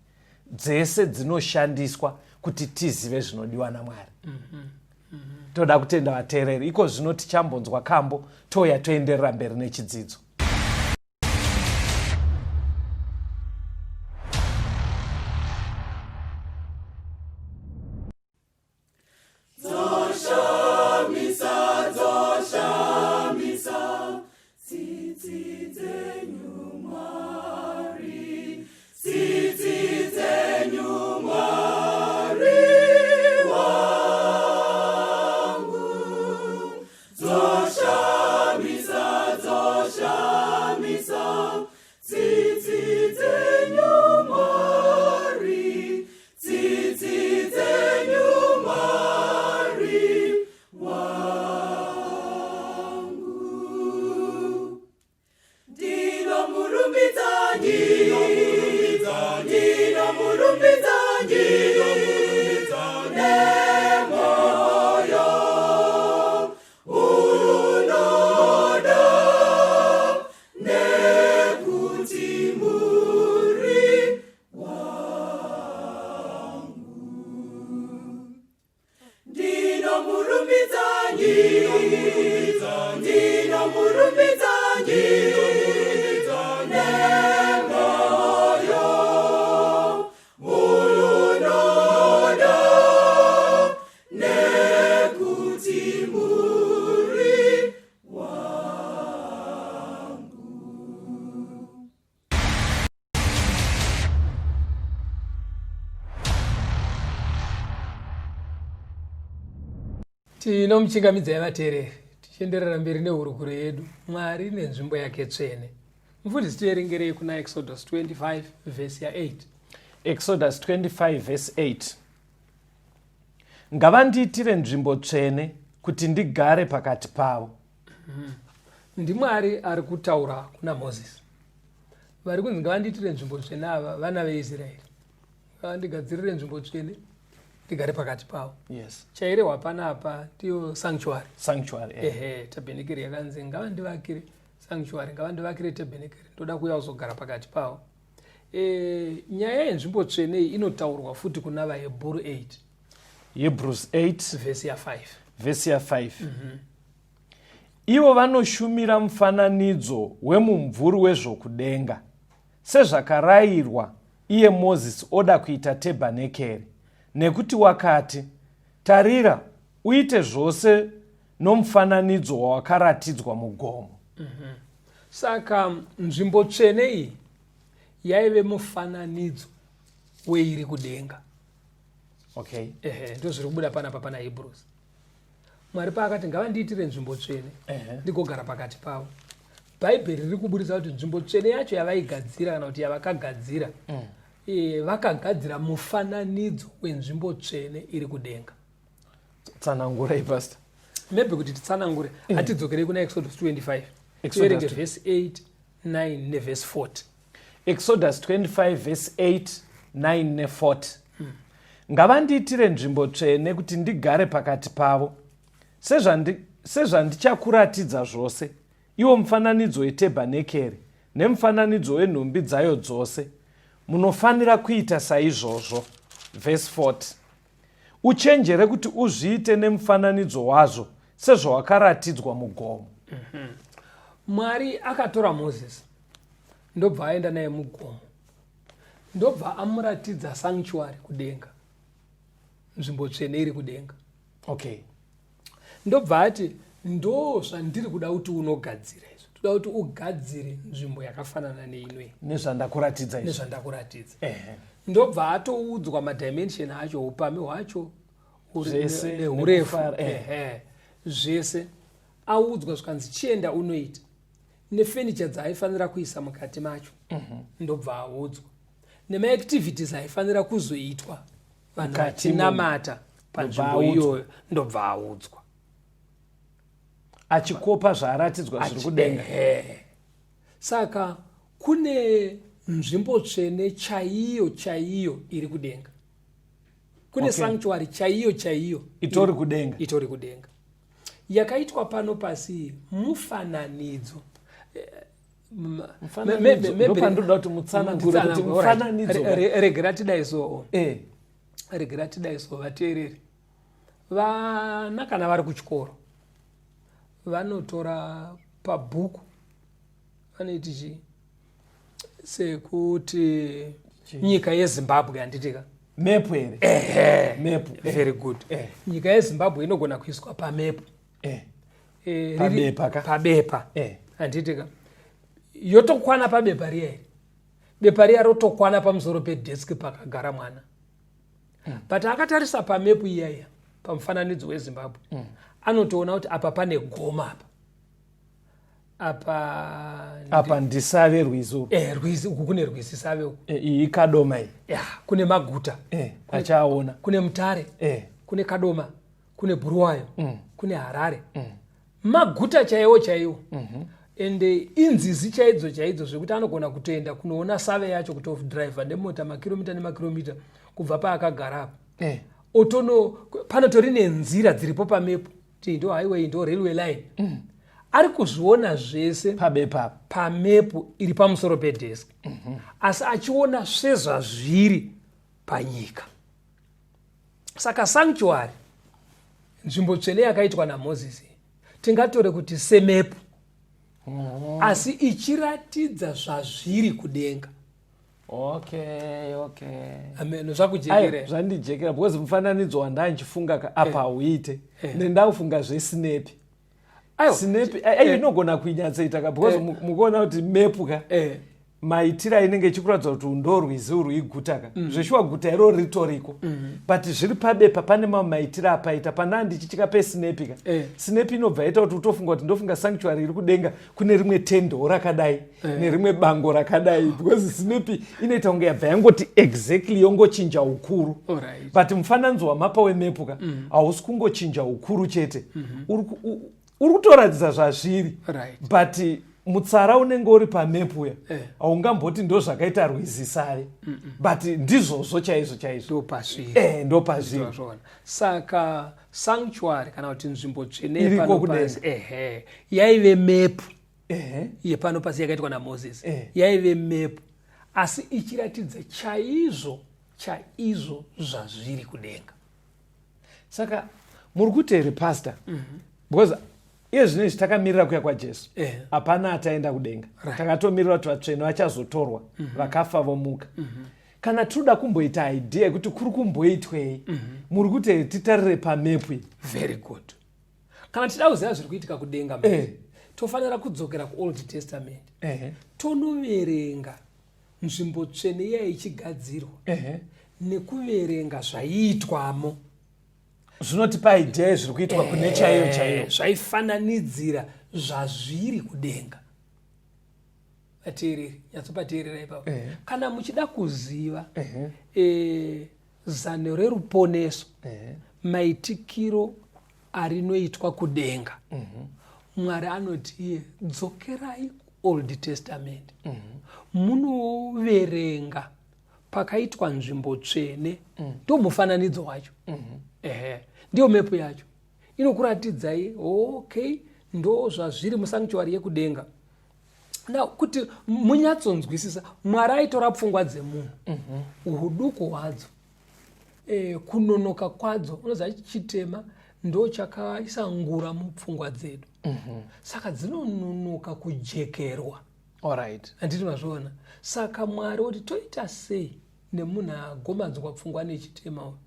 Dzese dzinoshandiswa kuti tizive zvinodiwa naMwari. Toda kutenda vateereri. Iko zvino tichambonzwa kambo, touya toenderera mberi nechidzidzo. Dzoshamisa, dzoshamisa tsitsi dzenyu Mwari, tsitsi dzenyu Mwari wangu. Dzoshamisa, dzoshamisa tsitsi dzenyu Mwari, tsitsi dzenyu Mwari wangu. Ndinomurumbidza, ndinomurumbidza, ndinomurumbidza, ndinomurumbidza nemoyo unoda, nekuti muri wangu. Ndinomurumbidza, ndinomurumbidza, ndinomurumbidza, ndinomurumbidza nemoyo unoda, nekuti muri wangu. Tinomuchingamidzai vateereri, tichienderera mberi nehurukuro yedu, Mwari nenzvimbo yake tsvene. Mufundisi, tiverengerei kuna Exodus 25 vhesi ya8. Exodus 25 verse 8: "Ngavandiitire nzvimbo tsvene kuti ndigare pakati pavo." NdiMwari ari kutaura kuna Mozisi. Vari kunzi ngavandiitire nzvimbo tsvene ava vana veIsraeri. Ngavandigadzirire nzvimbo tsvene ndigare pakati pavo. Chairehwa panapa ndiyo sanctuary. Sanctuary. Ehe, tabhenekeri yakanzi ngavandivakire sanctuary, ngavandivakire tabhenekeri, ndoda kuuya kuzogara pakati pavo. Nyaya yenzvimbo tsvene iyi inotaurwa futi kuna vaHebhuru 8. Hebrews 8. Vhesi ya5. Vhesi ya5: "Ivo vanoshumira mufananidzo wemumvuri wezvokudenga, sezvakarayirwa iye Mozisi oda kuita tebhanekeri, nekuti wakati, 'Tarira, uite zvose nomufananidzo wawakaratidzwa mugomo.'" Saka nzvimbo tsvene iyi yaive mufananidzo weiri kudenga. Ehe, ndo zviri kubuda panapa pana Hebrews. Mwari paakati ngavandiitire nzvimbo tsvene ndigogara pakati pavo, Bhaibheri riri kuburitsa kuti nzvimbo tsvene yacho yavaigadzira, kana kuti yavakagadzira, e, vakagadzira mufananidzo wenzvimbo tsvene iri kudenga. Tsanangurai, pastor. Maybe kuti titsanangure, hatidzokerei kuna Exodus 25, tiverenge vhesi 8, 9 nevhesi 40. Exodus 25 vhesi 8, 9 ne40. Ngavandiitire nzvimbo tsvene kuti ndigare pakati pavo, sezvandichakuratidza zvose, iwo mufananidzo wetebhanekeri nemufananidzo wenhumbi dzayo dzose. Munofanira kuita saizvozvo. Vhesi 40. Uchenjere kuti uzviite nemufananidzo wazvo sezvawakaratidzwa mugomo. Mwari akatora Mozisi, ndobva aenda naye mugomo, ndobva amuratidza sanctuary kudenga, nzvimbo tsvene iri kudenga. Ndobva ati, ndo zvandiri kuda kuti unogadzira izvo, toda kuti ugadzire nzvimbo yakafanana neinoi. Nezvandakuratidza izvi. Nezvandakuratidza. Ndobva atoudzwa madimension acho, upami hwacho, Zvese, neurefu. Nekufara. Ehe, zvese audzwa, zvikanzi chienda unoita, nefenicha dzaaifanira kuisa mukati macho. Ndobva audzwa nemaactivities aifanira kuzoitwa vanhu Mukati. vachinamata panzvimbo Ndobva audzwa. iyoyo, ndobva audzwa. Achikopa zvaaratidzwa zviri kudenga. Ehe. Saka kune nzvimbo tsvene chaiyo chaiyo iri kudenga, kune sanctuary chaiyo chaiyo. Itori kudenga. Itori kudenga. Yakaitwa pano pasi mufananidzo. Mufananidzo. Ndopandinoda kuti mutsanangure kuti mufananidzo. Regera tidai so. Regera tidai so, vateereri. Vana kana vari kuchikoro vanotora pabhuku, vanoiti chii, sekuti nyika yeZimbabwe, handitika? Mepu here? Mepu. Very good. Nyika yeZimbabwe inogona kuiswa pamepu. Pabepa ka? Pabepa, handitika? Yotokwana pabepa riya iri, bepa riya rotokwana pamusoro pedeski pakagara mwana. But akatarisa pamepu iya iya, pamufananidzo weZimbabwe, anotoona kuti apa pane goma, apa apa. Apa ndisave, rwizi urwu. Rwizi uku, kune rwizi Save uku. Iyi Kadoma iyi. Ya, kune maguta. Achaona. Kune Mutare, kune Kadoma, kune Bhuruwayo, kune Harare, maguta chaiwo chaiwo. Ende inzizi chaidzo chaidzo, zvekuti anogona kutoenda kunoona Save yacho, kutodhiraivha nemota makiromita nemakiromita kubva paakagara apa. Otono panotori nenzira dziripo pamepu, kuti ndo highway, ndo railway line. Ari kuzviona zvese. Pabepa apa. Pamepu iri pamusoro pedeski, asi achiona sezvazviri panyika. Saka sanctuary, nzvimbo tsvene yakaitwa naMozisi, tingatore kuti semepu, asi ichiratidza zvazviri kudenga. Ameno. Aiwa, Zvakujekere? Zvandijekera, because mufananidzo wandanchifunga ka apa hauite. Nendakufunga zvesinepi. Aiwa. Sinepi inogona kuinyatsoita ka, because mukuona kuti mepu ka, maitiro ainenge ichikuratidza kuti ndo rwizi urwu, iguta ka. Zveshuwa guta iroro ritoriko, but zviri pabepa pane mamwe maitiro apaita. Pana ndichityika pesinepi ka. Sinepi inobva yaita kuti utofunga kuti ndofunga sanctuary iri kudenga kune rimwe tendo rakadai nerimwe bango rakadai, because sinepi inoita kunge yabva yangoti exactly yongochinja ukuru. But mufananidzo wamapa wemepu ka hausi kungochinja ukuru chete, uri kutoratidza zvazviri. But mutsara unenge uri pamepu uya, haungamboti ndo zvakaita rwizi Save, but ndizvozvo chaizvo chaizvo. Ndopazviri. Ndopazviri. Ndozvona. Saka sanctuary kana kuti nzvimbo tsvene Iriko yepano kudenga. pasi, ehe, yaive mepu yepano pasi yakaitwa naMozisi. Yaive mepu, asi ichiratidza chaizvo chaizvo zvazviri kudenga. Saka muri kuti here, pastor, because iye zvino izvi takamirira kuya kwaJesu, hapana ataenda kudenga. Takatomirira kuti vatsvene vachazotorwa, vakafa vomuka. Kana tinoda kumboita idea yekuti kuri kumboitwei, muri kuti here titarire pamepu iyi? Very good. Kana tichida kuziva zviri kuitika kudenga, tofanira kudzokera kuOld Testament, tonoverenga nzvimbo tsvene iya ichigadzirwa, nekuverenga zvaiitwamo. Zvinotipa idea yezviri kuitwa kune chaiyo chaiyo. Zvaifananidzira zvazviri kudenga. Vateereri, nyatsopateerera ipapo. Kana muchida kuziva e, zano reruponeso, maitikiro arinoitwa kudenga, Mwari anoti iye, dzokerai kuOld Testament, munoverenga pakaitwa nzvimbo tsvene. Ndo mufananidzo wacho. Ehe, ndiyo mepu yacho inokuratidzai. Okay, ndo zvazviri musanctuary yekudenga. Now, kuti munyatsonzwisisa, Mwari aitora pfungwa dzemunhu, uduku hwadzo, kunonoka kwadzo. Unoziva, chitema ndo chakaisa ngura mupfungwa dzedu, saka dzinononoka kujekerwa. Handiti mazviona? Saka Mwari oti, toita sei nemunhu agomadzwa pfungwa nechitema uyu?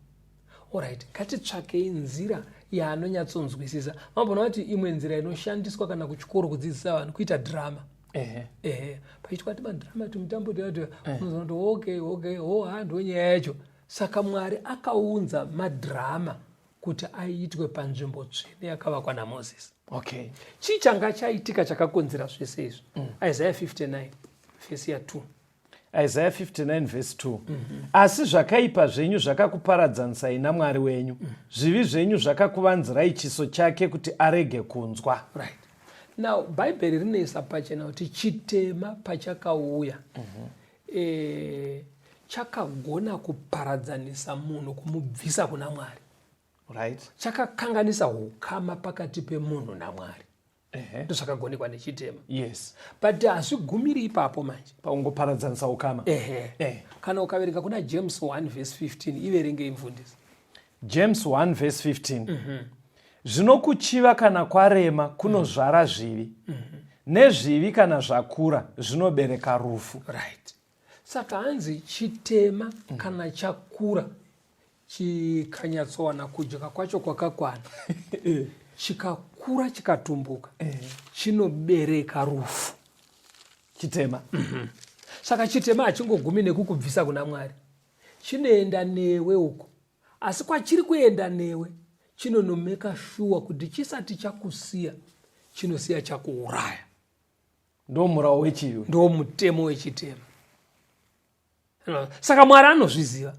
Alright, ngatitsvakei nzira yaanonyatsonzwisisa. Mambona kuti imwe nzira inoshandiswa kana kuchikoro kudzidzisa vanhu kuita dhirama. Ehe, paitwa ti madhirama, tumutambo tuyatu, unozoona kuti okay, ho ha, ndo nyaya yacho. Saka Mwari akaunza madhirama kuti aitwe panzvimbo tsvene yakavakwa naMozisi. Chii changa chaitika chakakonzera zvese izvi? Isaiah 59 vhesi ya2. Isaiah 59 vhesi 2: Asi zvakaipa zvenyu zvakakuparadzanisai naMwari wenyu, zvivi zvenyu zvakakuvanzirai chiso chake kuti arege kunzwa. Right, now Bhaibheri rinoisa pachena kuti chitema pachakauya, chakagona kuparadzanisa munhu, kumubvisa kuna Mwari. Chakakanganisa ukama pakati pemunhu naMwari. Ndozvakagonekwa nechitema. But hazvigumiri ipapo manje. Paungoparadzanisa ukama. Ehe. Kana ukaverenga kuna James 1 vhesi 15, iverengei, mufundisi. James 1 vhesi 15: Zvino kuchiva kana kwarema kunozvara zvivi, nezvivi kana zvakura zvinobereka rufu. Right, saka hanzi chitema kana chakura, chikanyatsowana kudya kwacho kwakakwana, chikakura, chikatumbuka, chinobereka rufu. Chitema. Saka chitema hachingogumi nekukubvisa kuna Mwari, chinoenda newe uko. Asi kwachiri kuenda newe, chinonomeka shuwa kuti chisati chakusiya, chinosiya chakuuraya. Ndo murau wechivi. Ndo mutemo wechitema. Saka Mwari anozviziva.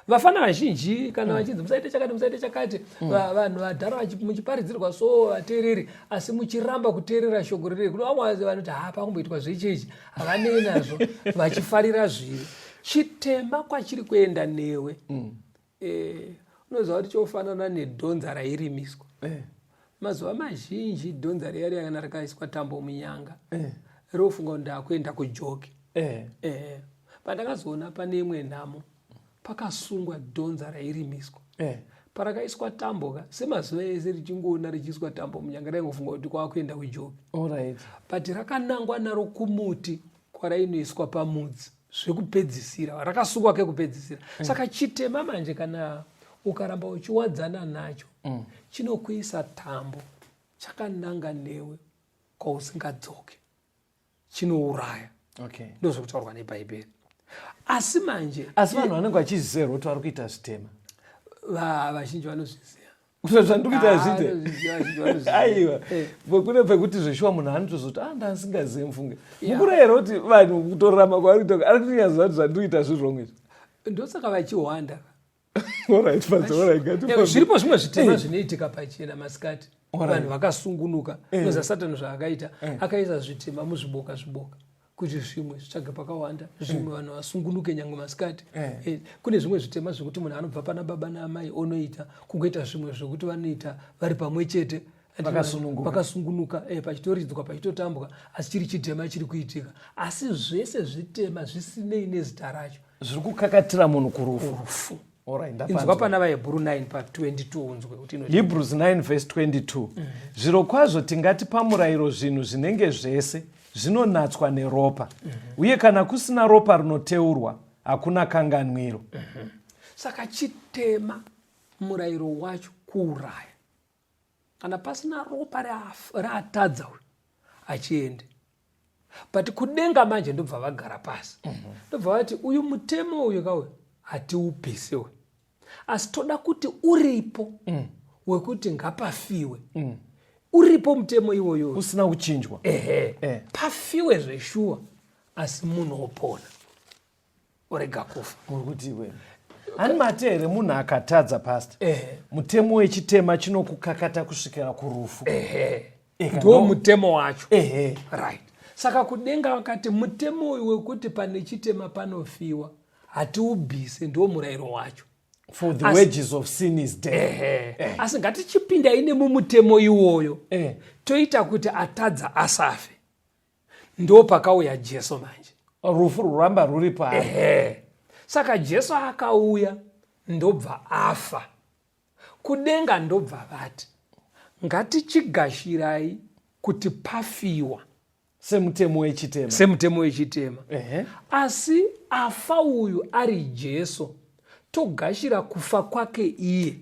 Vafana vazhinji kana vachinzi musaite chakati, musaite chakati, vanhu vadhara muchiparidzirwa so, vateereri, asi muchiramba kuteerera shoko riri kuno. Vamwe vanoti, ha, pakumboitwa zvechechi, havanei nazvo, vachifarira zvivi. Chitema kwachiri kuenda newe, unoziva kuti chofanana nedhonza rairimiswa. Mazuva mazhinji dhonza riya riya kana rikaiswa tambo munyanga, rofunga kuti ndakuenda kujoki. Pandakazoona pane imwe nhamo, pakasungwa dhonza rairimiswa, parakaiswa tambo ka, semazuva ese richingoona richiiswa tambo munyanga, raingofunga kuti kwakuenda kujoki. But rakanangwa naro kumuti kwarainoiswa pamudzi zvekupedzisira, rakasungwa kekupedzisira. Saka chitema manje, kana ukaramba uchiwadzana nacho, chinokuisa tambo chakananga newe kwausingadzoke, chinouraya. Ndozvekutaurwa neBhaibheri. Asi manje Asi vanhu vanenge vachiziva kuti vari kuita zvitema? Vazhinji vanozviziva. Zvandiri kuita Ah, zviite. Vanozviziva, vazhinji vanozviziva. Aiwa, kune pekuti zveshuwa munhu anotozoti, a, ndasingazivi, mufunge. Mukura here kuti vanhu kutorarama kwavari kuita, ari kutonyaziva kuti zvandiri kuita zviri wrong izvi? Ndosaka vachihwanda. Alright, but alright, ngatifambe. Zviripo zvimwe zvitema zvinoitika pachena masikati, vanhu vakasungunuka. Unoziva Satani zvaakaita? Akaisa zvitema muzviboka zviboka kuti zvimwe zvitsvage pakawanda, zvimwe vanhu vasungunuke nyange masikati. Kune zvimwe zvitema zvekuti munhu anobva pana baba naamai onoita, kungoita zvimwe zvekuti vanoita vari pamwe chete. Vakasununguka. Vakasungunuka, pachitoridzwa, pachitotambwa, asi chiri chitema chiri kuitika. Asi zvese zvitema, zvisinei nezita racho. Zviri kukakatira munhu kurufu. Rufu. Alright, Inzwa. Ndapanzwa. Pana vaHebhuru 9 pa22, unzwe kuti inoti. Hebrews 9 verse 22: Zviro kwazvo tingati pamurayiro zvinhu zvinenge zvese zvinonatswa neropa, uye kana kusina ropa rinoteurwa, hakuna kanganwiro. Saka chitema, murayiro wacho kuuraya. Kana pasina ropa raatadza uyu, achiende. But kudenga manje ndobva vagara pasi, ndobva vati, uyu mutemo uyu kauyu hatiupise uyu, asi toda kuti uripo wekuti ngapafiwe. Uripo mutemo iwoyo. Usina kuchinjwa. Ehe. Pafiwe zveshuwa. Asi munhu opona, orega kufa. Muri kuti iwe hani mate here munhu akatadza, pastor? Ehe. Mutemo wechitema chinokukakata kusvikira kurufu. Ehe. Eka, Ndo mutemo wacho. Ehe. Right, saka kudenga vakati mutemo uyu wekuti pane chitema panofiwa hatiubvise, ndo murayiro wacho. For the wages of sin is death. Ehe, asi ngatichipindai nemumutemo iwoyo, toita kuti atadza asafe. Ndo pakauya Jesu manje. Rufu ruramba ruri paari. Ehe, saka Jesu akauya, ndobva afa. Kudenga ndobva vati, ngatichigashirai kuti pafiwa semutemo wechitema. Semutemo wechitema. Asi afa uyu ari Jesu, togashira kufa kwake iye,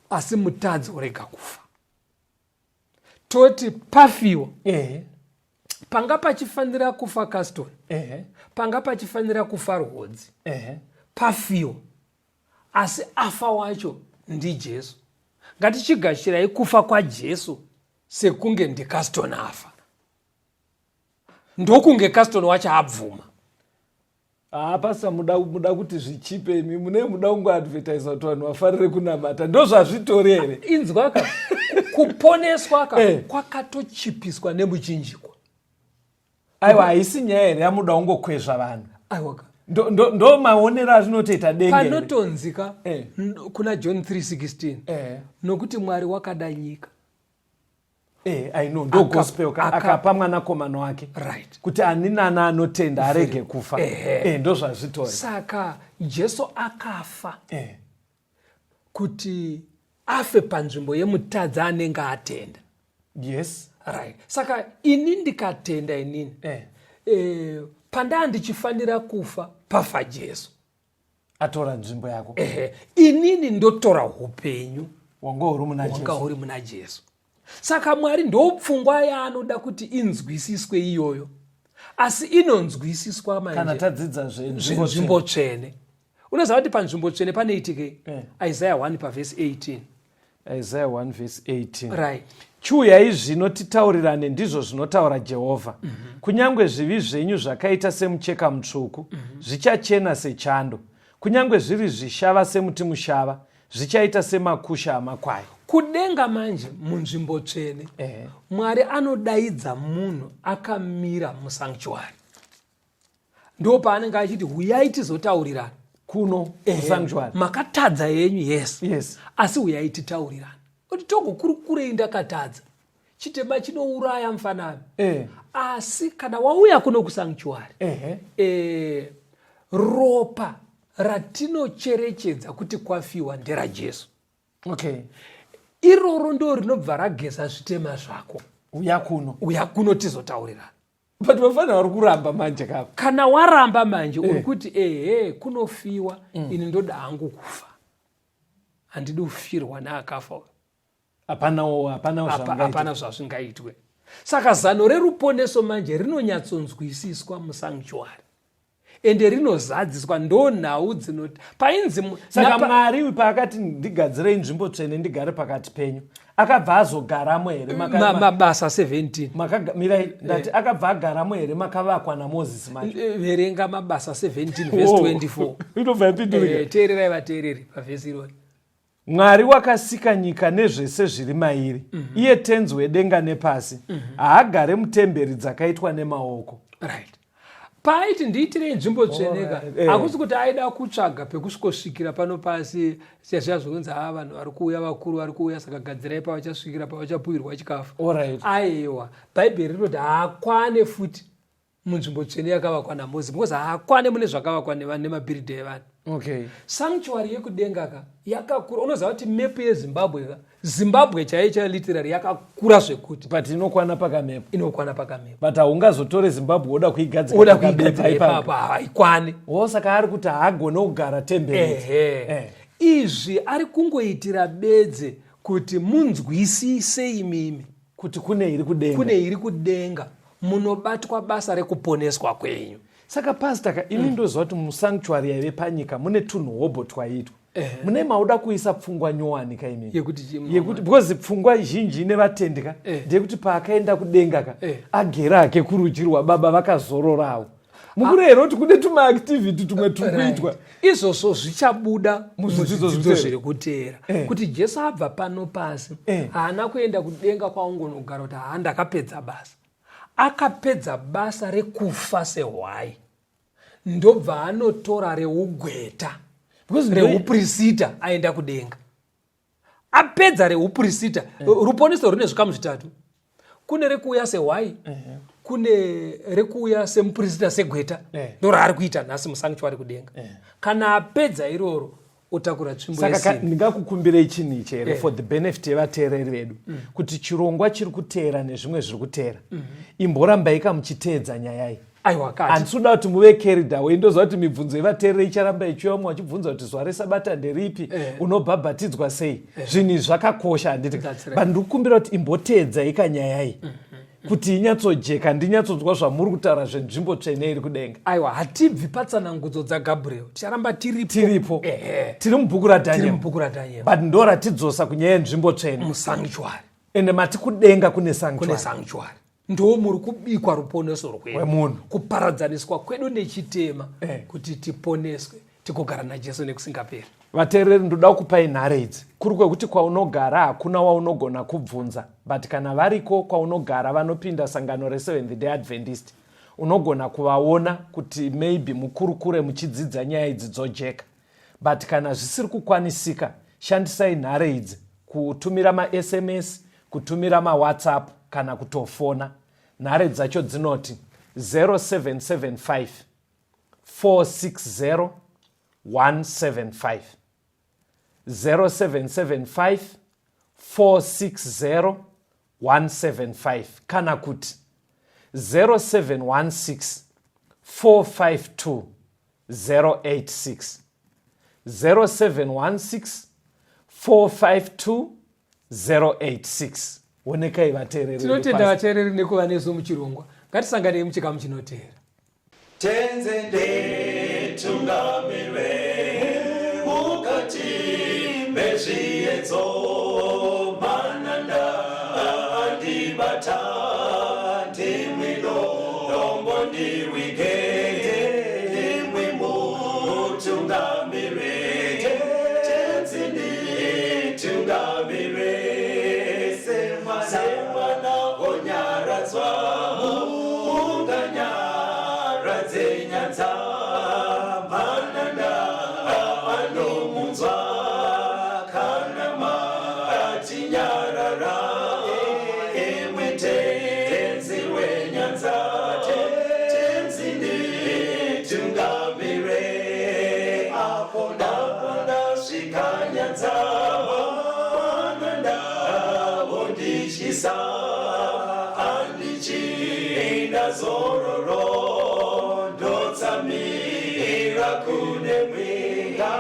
asi mutadzi orega kufa. Toti pafiwa, panga pachifanira kufa Caston, panga pachifanira kufa Rwodzi, pafiwa, asi afa wacho ndiJesu. Ngatichigashirai kufa kwaJesu sekunge ndiCaston afa, ndokunge Caston wacho abvuma. Haa, pastor, muda kuti zvichipe imi mune muda kungoadvertisa kuti vanhu vafarire kunamata, ndo zvazvitori here? Inzwa ka, kuponeswa ka kwakatochipiswa nemuchinjikwa. Aiwa, haisi nyaya here yamuda kungokwezva vanhu? Aiwa ka. Ndo maonero azvinotoita denga here? Panotonzika kuna John 3:16, nokuti Mwari wakada nyika. I know, ndo gospel ka, akapa mwanakomana wake kuti ani nana anotenda arege kufa. Ndo zvazvitori. Saka Jesu akafa kuti afe panzvimbo yemutadzi anenge atenda. Right, saka ini ndikatenda inini, pandaa ndichifanira kufa, pafa Jesu. Atora nzvimbo yako. Ehe, inini ndotora upenyu wanga uri muna wanga Jesu. Huri muna Jesu. Saka Mwari ndopfungwa yaanoda kuti inzwisiswe iyoyo, asi inonzwisiswa kana manje tadzidza zvezvimbo zvinzvimbo tsvene. Unoziva kuti panzvimbo tsvene panoitikei? Isaiah 1 pavhesi 18. Isaiah 1 vhesi 18. Right. Chiuyai zvino titaurirane, ndizvo zvinotaura Jehovha. Kunyange zvivi zvenyu zvakaita semucheka mutsvuku, zvichachena sechando. Kunyange zviri zvishava semuti mushava, zvichaita semakusha amakwai. Kudenga manje, munzvimbo tsvene, Mwari anodaidza munhu akamira musanctuary. Ndo paanenge achiti, huyai tizotaurirana. Kuno kusanctuary. Makatadza yenyu, yes, asi huyai titaurirana kuti togokurukurei. Ndakatadza, chitema chinouraya mufanami. Asi kana wauya kuno kusanctuary, ropa ratinocherechedza kuti kwafiwa nderaJesu. Iroro ndo rinobva rageza zvitema zvako. Uya kuno. Uya kuno tizotaurirana. But vafanira vari kuramba manje kapa. Kana waramba manje, uri kuti, ehe, kunofiwa, ini ndoda hangu kufa, handidi kufirwa neakafa uyu. Hapanawo, hapanawo zvamungaita. Hapana zvazvingaitwe. Saka zano reruponeso manje rinonyatsonzwisiswa musanctuary, ende rinozadziswa. Ndo nhau dzinoti painzi Saka Mwari paakati, ndigadzirei nzvimbo tsvene ndigare pakati penyu, akabva azogaramo here? Mabasa 17. Mirai, ndati akabva agaramo here makavakwa naMozisi macho? Verenga Mabasa 17 verse 24. Inobva yapindurika. Teererai vateereri pavhesi irori. Mwari wakasika nyika nezvese zviri mairi, iye tenzi wedenga nepasi, haagare mutemberi dzakaitwa nemaoko. Right, paaiti ndiitirei nzvimbo tsveneka, hakusi kuti aida kutsvaga pekusvikosvikira pano pasi, sezviya zvokunzi, ha, vanhu vari kuuya, vakuru vari kuuya, saka gadzirai pavachasvikira, pavachapuhirwa chikafu. Aiwa, Bhaibheri rinoti haakwane futi munzvimbo tsvene yakavakwa naMozisi, because haakwane mune zvakavakwa nevanhu, nemabhiridha evanhu. Sanctuary yekudenga ka yakakura. Unoziva kuti mepu yeZimbabwe ka, Zimbabwe chaiyo chaiyo, literary yakakura zvekuti But inokwana pakamepo. Inokwana pakamepo. But haungazotore Zimbabwe woda kuigadzika Oda pakabepa kuigadzira ipapo. ipapo, haikwane. Wo saka ari kuti haagone kugara temberi. Ehe. Izvi ari kungoitira bedze kuti munzwisise imimi kuti kune iri kudenga. Kune iri kudenga munobatwa basa rekuponeswa kwenyu. Saka pastor ka, ini ndoziva kuti musanctuary yaive panyika mune tunhu hobho twaiitwa. Mune mauda kuisa pfungwa nyowani ka imimi? Yekuti chii? Yekuti because pfungwa zhinji ine vatendi ka ndeyekuti paakaenda kudenga ka agere hake kurudyi rwababa vakazororawo. Mukuri here kuti kune tumaactivity tumwe turi kuitwa? Izvozvo zvichabuda muzvidzidzo muzvidzidzo zviteera. Zviri kuteera kuti Jesu abva pano pasi haana kuenda kudenga kwaungonogara kuti haa, ndakapedza basa. Akapedza basa rekufa sehwai, ndobva anotora reugweta Because reupurisita aenda kudenga. Apedza reupurisita, ruponeso rune zvikamu zvitatu: kune rekuuya sehwai, kune rekuuya semupurisita, segweta, ndo raari kuita nhasi musanctuary kudenga. Kana apedza iroro, otakura tsvimbo Saka yesimbi. Ndingakukumbirei chinhu ichi here for the benefit yevateereri vedu, kuti chirongwa chiri kuteera nezvimwe zviri kuteera, imborambai kamuchiteedza nyaya iyi? Aiwa, kati Handisi kuda kuti muve carried away. Ndoziva kuti mibvunzo yevateereri icharamba ichiuya, vamwe vachibvunza kuti zuva resabata nderipi, unobhabhatidzwa sei. Zvinhu izvi zvakakosha, handiti? That's right. But ndikukumbira kuti imboteedzai kanyaya iyi kuti inyatsojeka, ndinyatsonzwa zvamuri kutaura zvenzvimbo tsvene iri kudenga. Aiwa, hatibvi patsanangudzo dzaGabriel, ticharamba tiripo. Tiripo. Ehe. Tiri mubhuku Tiri raDaniel, mubhuku raDaniel, but ndo ratidzosa kunyaya yenzvimbo tsvene musanctuary. Ende mati kudenga kune Kune sanctuary. Sanctuary ndo muri kubikwa ruponeso rwedu, Rwemunhu. kuparadzaniswa kwedu nechitema, kuti tiponeswe, tigogara naJesu nekusingaperi. Vateereri, ndoda kupai nhare idzi. Kuri kwekuti kwaunogara hakuna waunogona kubvunza, but kana variko kwaunogara vanopinda sangano reSeventh Day Adventist, unogona kuvaona kuti maybe mukurukure muchidzidza nyaya idzi dzojeka. But kana zvisiri kukwanisika, shandisai nhare idzi kutumira maSMS, kutumira maWhatsApp kana kutofona. Nhare dzacho dzinoti 0775 460 175, 0775 460 175, kana kuti 0716 452 086, 0716 452 086. Onekai, vateereri. Tinotenda vateereri nekuva nesu muchirongwa. Ngatisanganei muchikamu chinoteera. Tenzi nditungamire mukati mezviedzo, mananda andibata, ndimwi dombo ndiwige, ndimwi mutungamire. Tenzi nditungamire semwana onyaradzwa, munganyaradze nyanza, mananda anomunzwa kana matinyarara. Imwi Tenzi wenyanza, Tenzi nditungamire apo ndasvika nyanza, mananda vondityisa, handichina zororo, ndotsamira kune mwinga.